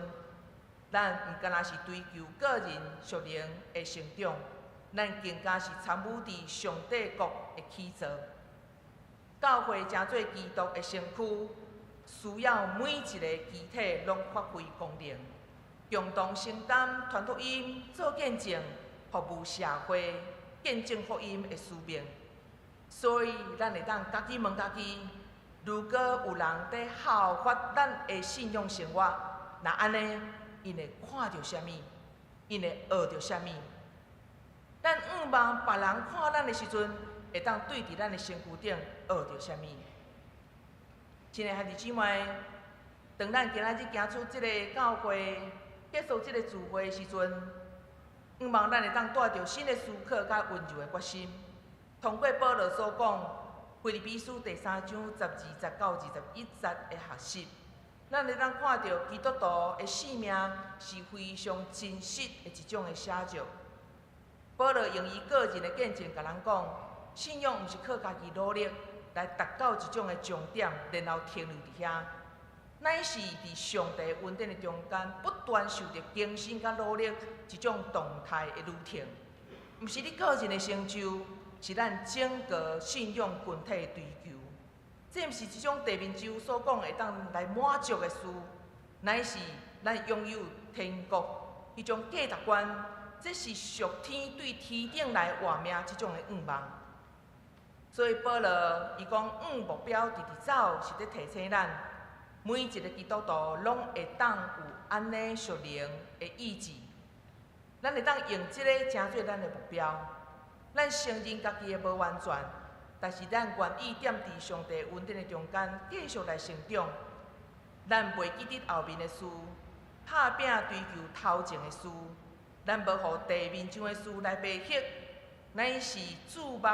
咱毋干焦是追求個人屬靈的成長，咱更加是參與佇上帝國的起造。教會成做基督的身軀，需要每一個肢體攏發揮功能，共同承擔傳福音、做見證、服務社會、見證福音的使命。所以，咱會當家己問家己：如果有人佇效法咱的信仰生活，若按呢，𪜶會看著啥物？𪜶會學著啥物？咱向望別人看咱的時陣，會當對佇咱的身軀頂學著啥物？親愛的兄弟姊妹，當咱今仔日行出這个教會，結束這个聚會的時陣，向望咱會當帶著新的思考佮溫柔的決心，通過保羅所講，腓立比書第三章12節到21節的學習，咱會當看著基督徒的生命是非常真實的一種的寫照。保羅用伊個人的見證，共咱講，信仰毋是靠家己努力來達到一種的終點，然後停留佇遐，乃是佇上帝恩典的中間，不斷受著更新佮努力一種動態的旅程。毋是你個人的成就，是咱整個信仰群體的追求。這毋是一種地面上所講會當來滿足的事，乃是咱擁有天國彼種價值觀，這是屬天對天頂來活命這種的願望。所以保羅伊講，向目標直直走，是咧提醒咱，每一个基督徒攏會當有按呢屬靈的意志，咱會當用這个成做咱的目標。咱承認家己的無完全，但是咱願意踮佇上帝恩典的中間繼續來成長。咱袂記得後面的事，拍拚追求頭前的事。咱無予地面上的事來迷惑，乃是注目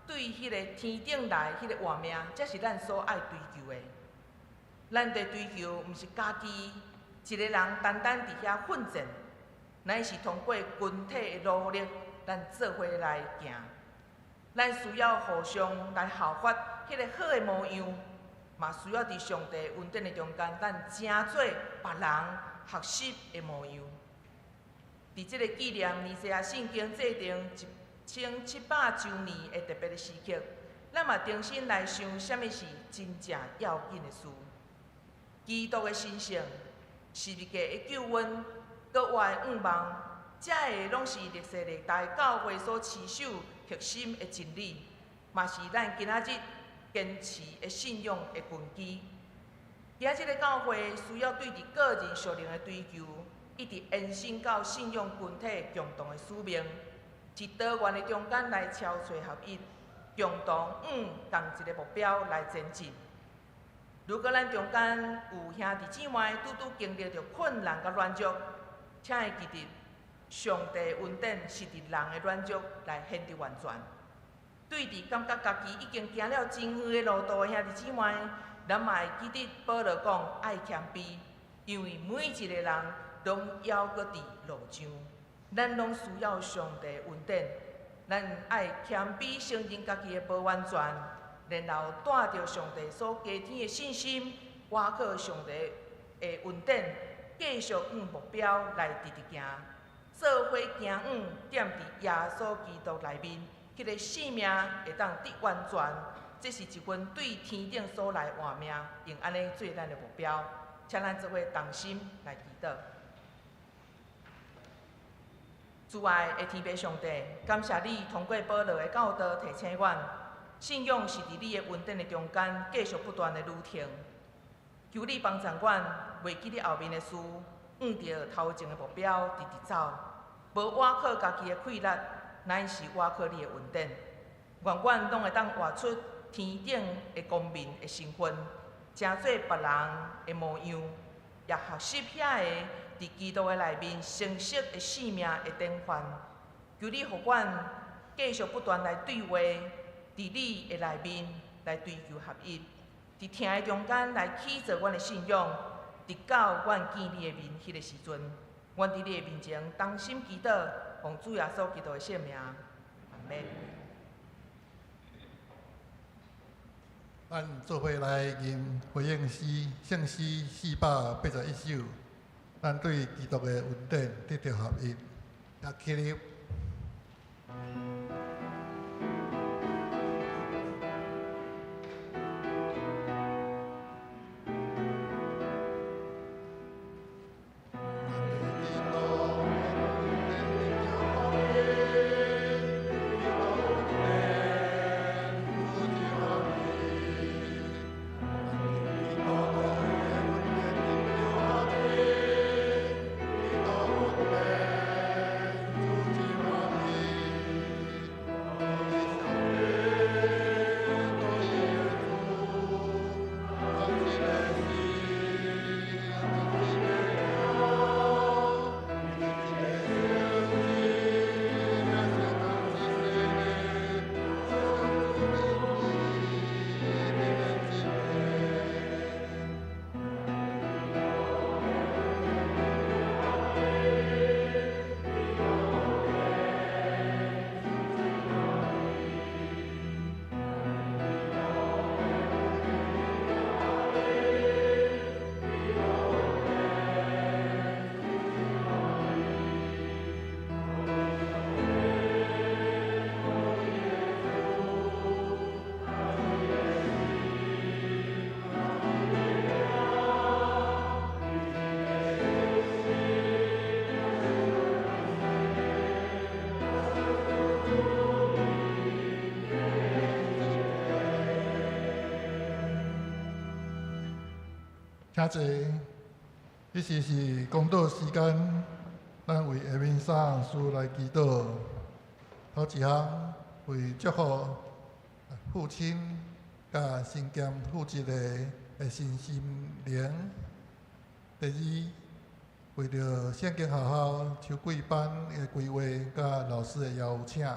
對彼个天頂來彼个活命，才是咱所愛追求的。咱佇追求，毋是家己一个人單單佇遐奮戰，乃是通過群體的努力，咱做伙來行。咱需要互相來效法彼个好的模樣，嘛需要佇上帝恩典的中間，咱成做別人學習的模樣。佇這个紀念尼西亞聖經制定1700週年的特別的時刻，咱嘛重新來想啥物是真正要緊的事。基督的神聖、十字架的救恩、閣活的願望，這个攏是歷世歷代教會所持守核心的真理，嘛是咱今仔日堅持的信仰的根基。今仔日的教會需要對佇個人屬靈的追求，一直延伸到信仰群體共同的使命，佇多元的中間來敲揣合一，共同向仝一个目標來前進。如果咱中間有兄弟姊妹拄拄經歷著困難佮軟弱，請會記得，上帝恩典是佇人的軟弱來顯得完全。對佇感覺家己已經行了真遠的路途的兄弟姊妹，咱嘛會記得保羅講愛謙卑，因為每一个人攏猶閣佇路上，咱攏需要上帝恩典，咱愛謙卑承認家己的無完全，然後帶著上帝所加添的信心，倚靠上帝的恩典，繼續向目標來直直行，做伙行往踮佇耶穌基督內面，彼个生命會當得完全。這是一份對天頂所來活命，用按呢做咱的目標，請咱做伙同心來祈禱。慈愛的天父上帝，感謝你通過保羅的教導提醒阮，信仰是佇你的恩典的中間繼續不斷的旅程。求你幫助阮，袂記得後面的事，向著頭前的目標直直走，無倚靠家己的氣力，乃是倚靠你的恩典。願阮攏會當活出天頂的公民的身份，成做別人的模樣，也學習遐个佇基督的內面成熟的生命的典範。求你予阮繼續不斷來對話，佇你的內面來追求合一，佇疼的中間來起造阮的信仰，直到阮見你的面彼个時陣，阮佇你的面前同心祈禱，奉主耶穌基督的聖名，阿們。咱做伙來吟回應詩，聖詩481首，咱對基督的恩典得著合一，來起立。請坐。彼時是講道時間，咱為下面三項事來祈禱。頭一項為祝福父親佮身兼父職的身心靈。第二，為著聖經學校秋季班的規劃佮老師的邀請。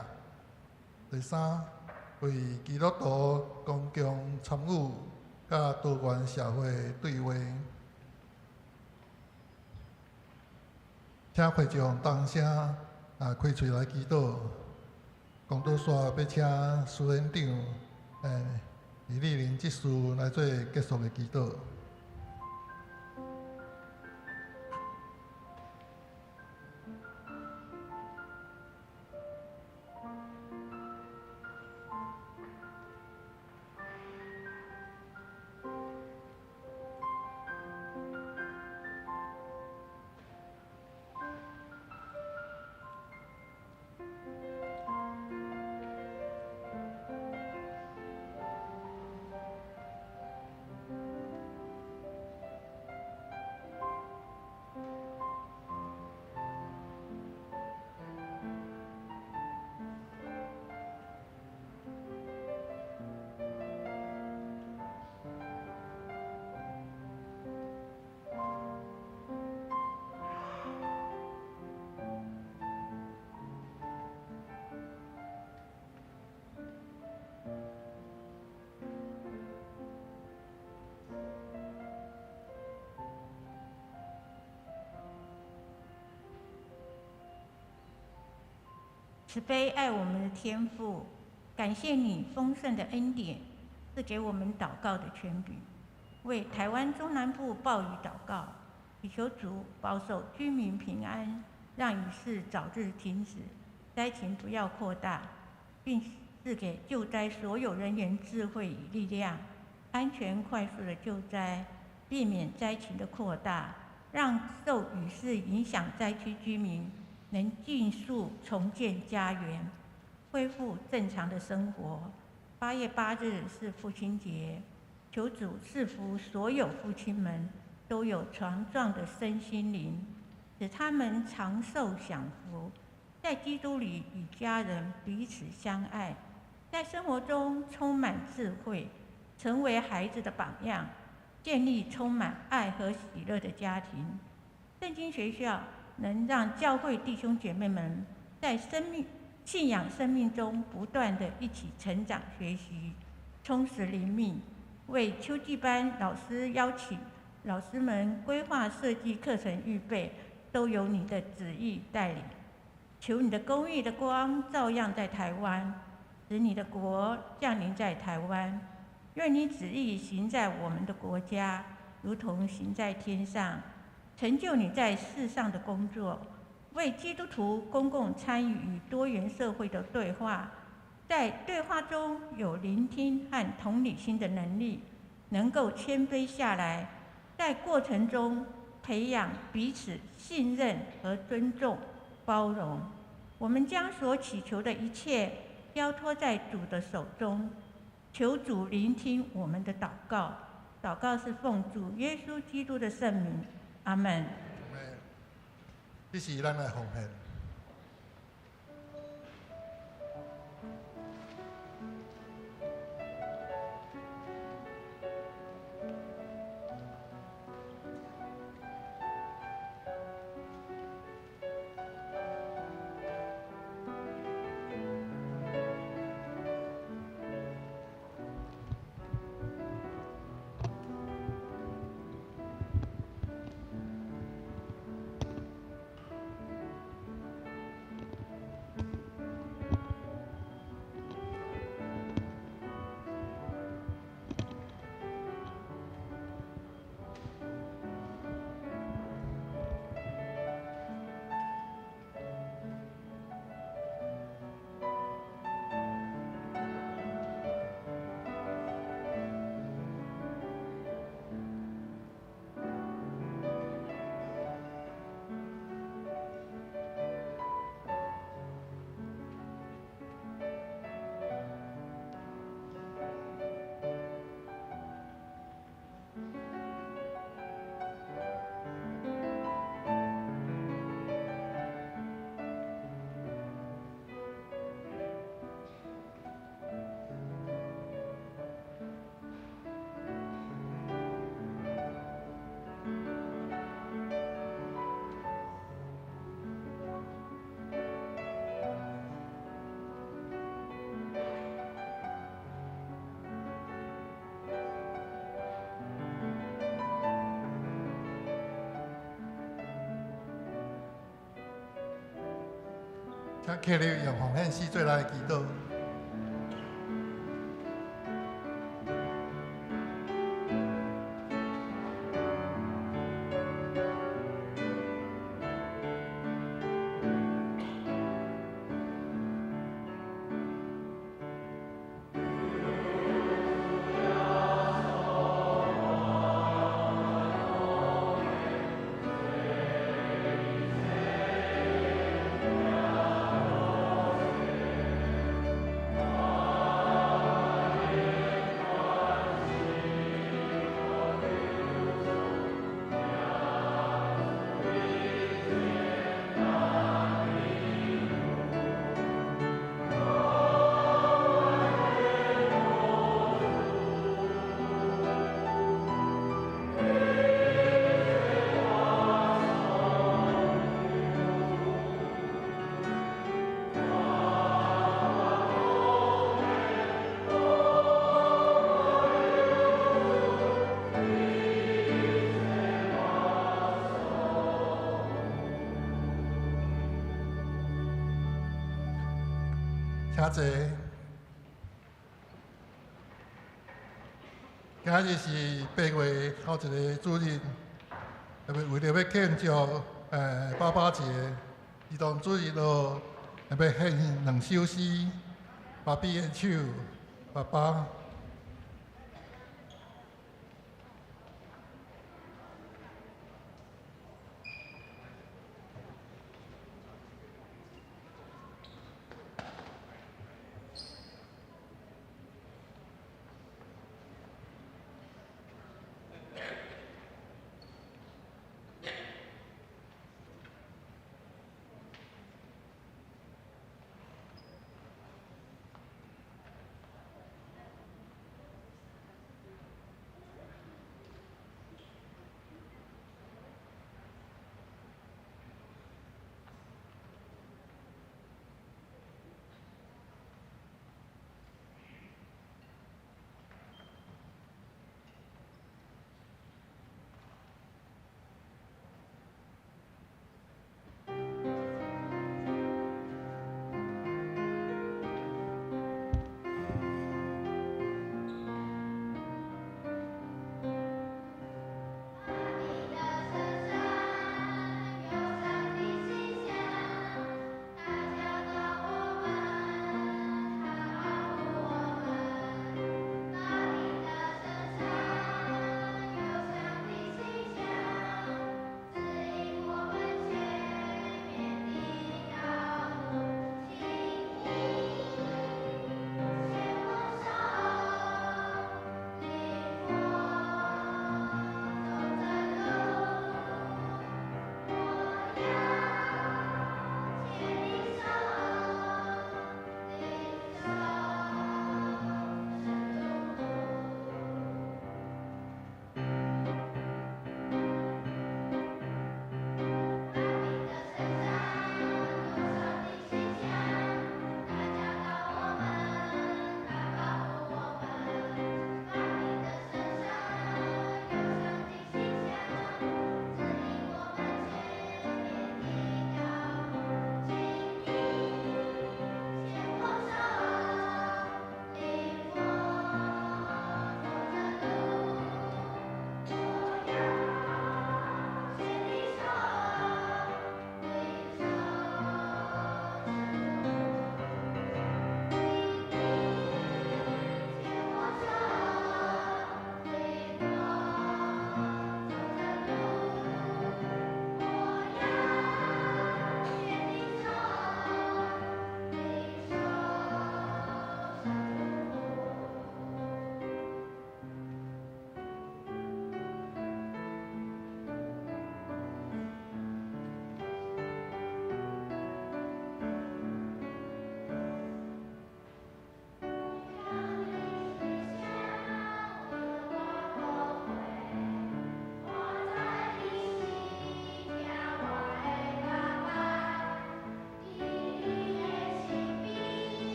第三，為基督徒公共參與佮多元社會對話。請會眾同聲啊，開喙來祈禱。講道煞欲請司院長，李麗玲執事來做結束的祈禱。慈悲愛我們的天父，感謝你豐盛的恩典，賜給我們禱告的權柄，為台灣中南部暴雨禱告，祈求主保守居民平安，讓雨勢早日停止，災情不要擴大，並賜給救災所有人員智慧與力量，安全快速的救災，避免災情的擴大，讓受雨勢影響災區居民能盡速重建家園，恢復正常的生活。8月8日是父親節，求主賜福所有父親們都有強壯的身心靈，使他們長壽享福，在基督裡與家人彼此相愛，在生活中充滿智慧，成為孩子的榜樣，建立充滿愛和喜樂的家庭。聖經學校能讓教會弟兄姐妹們在生命、信仰生命中不斷地一起成長學習，充實靈命。為秋季班老師邀請老師們規劃設計課程預備，都有你的旨意帶領。求你的公義的光照耀在台灣，使你的國降臨在台灣。願你旨意行在我們的國家，如同行在天上。成就你在世上的工作，為基督徒公共參與與多元社會的對話，在對話中有聆聽和同理心的能力，能夠謙卑下來，在過程中培養彼此信任和尊重、包容。我們將所祈求的一切交託在主的手中，求主聆聽我們的禱告。禱告是奉主耶穌基督的聖名。阿門。這是咱來奉獻。請客你用奉獻詩做來祈禱。請坐。今日是8月頭一个主日，特別為著欲慶祝爸爸節，兒童主日咯，欲獻兩首詩，《爸比的手》，爸爸。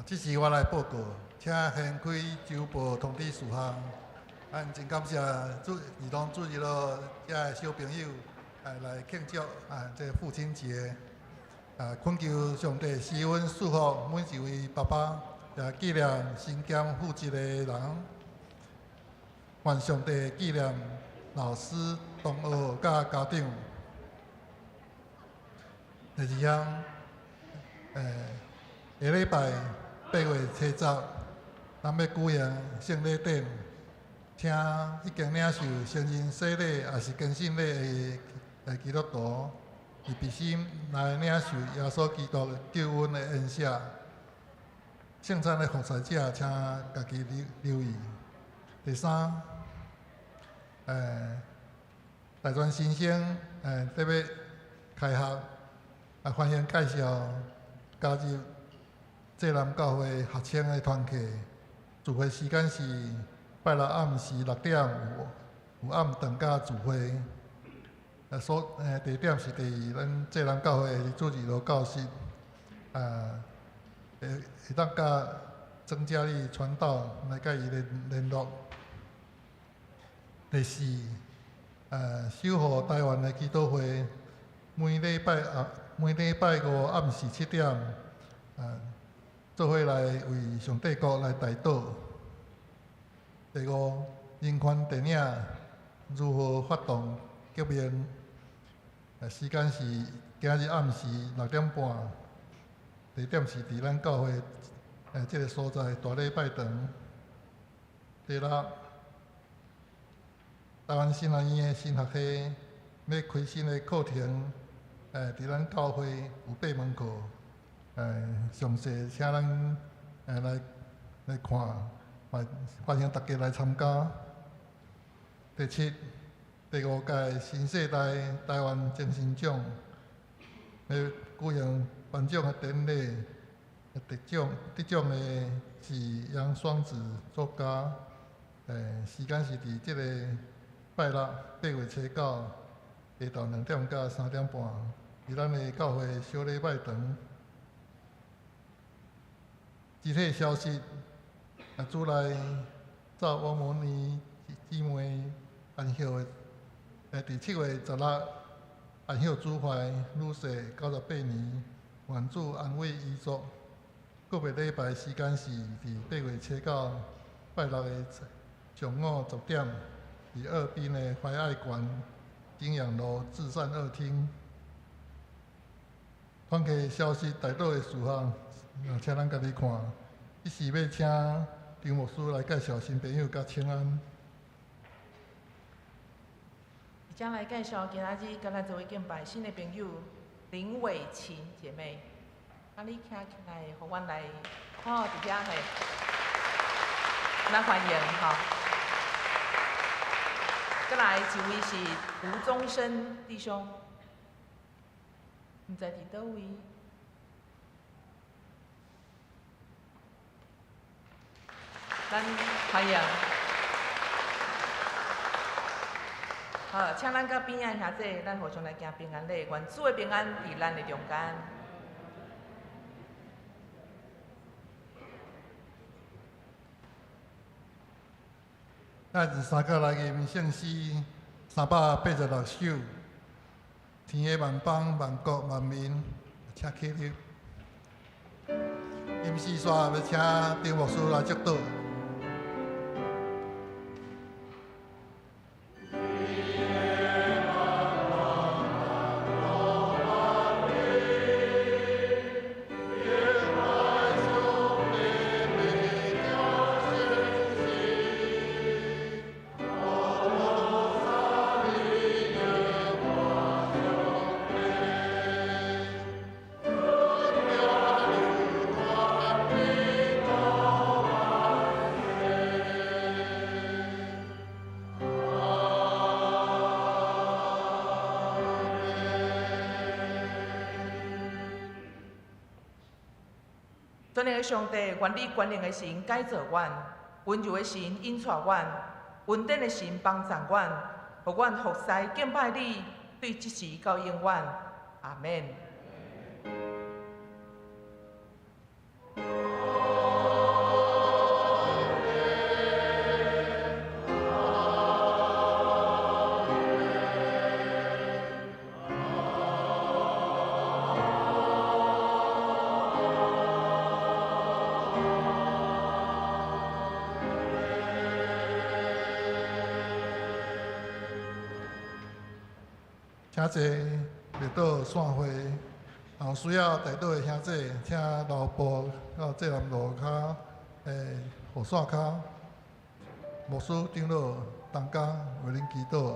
這是我來報告，請掀開週報通知事項。咱真感謝主兒童主日學遮的小朋友來慶祝這父親節。懇求上帝施恩祝福每一位爸爸，也紀念身兼父職的人。願上帝紀念老師、同學佮家長。第二項，下禮拜8月7日，咱欲舉行聖禮典，請已經領受成人洗禮抑是堅信禮的基督徒，預備心來領受耶穌基督救恩的恩赦。聖餐的服侍者，請家己留意。第三，大專新生特別開學，歡迎介紹加入濟南教會學青的團契。聚會時間是拜六暗時6點有暗頓佮聚會。地點是佇咱濟南教會的主日學教室。會當佮曾嘉麗傳道來佮伊聯絡。第四，守護台灣的祈禱會，每禮拜五暗時7點，做伙來為上帝國來代禱。第五，人權電影如何發動革命？時間是今日暗時6點半，地點是佇咱教會這个所在大禮拜堂。第六，台灣神學院的神學系欲開新的課程，佇咱教會有8門課，詳細請咱來看，歡迎大家來參加。第七，第五屆新世代台灣精神獎欲舉行頒獎的典禮，得獎的是楊雙子作家，時間是佇這個拜六8月9下晝2點到3點半，佇咱的教會小禮拜堂。肢體消息，主內趙王摩尼姊妹安息的，佇7月16安息主懷，女士98年，願主安慰遺族。告別禮拜時間是佇8月9拜六的上午10點，佇二濱的懷愛館景陽路至善二廳。團契消息代禱的事項，請咱家己看。這是欲請張牧師來介紹新朋友佮請安。將來介紹今仔日佮咱做伙敬拜新的朋友林偉琴姐妹。你徛起來，予阮來，佇遐嘿，咱歡迎吼。閣來一位是吳宗生弟兄，毋知佇佗位。咱歡迎。好，請咱佮邊仔兄弟，咱互相來行平安禮，願主的平安佇咱的中間。咱三個來吟聖詩386首，天的萬邦萬國萬民，請起立。吟詩煞欲請張牧師來祝禱。全能的上帝，願你權能的神改造阮，溫柔的神引帶阮，恩典的神幫助阮，予阮服侍敬拜你，對這時到永遠。阿們。請坐默禱散會，有需要代禱的兄弟，請留步到濟南路跤，雨傘跤，牧師長老同工為恁祈禱。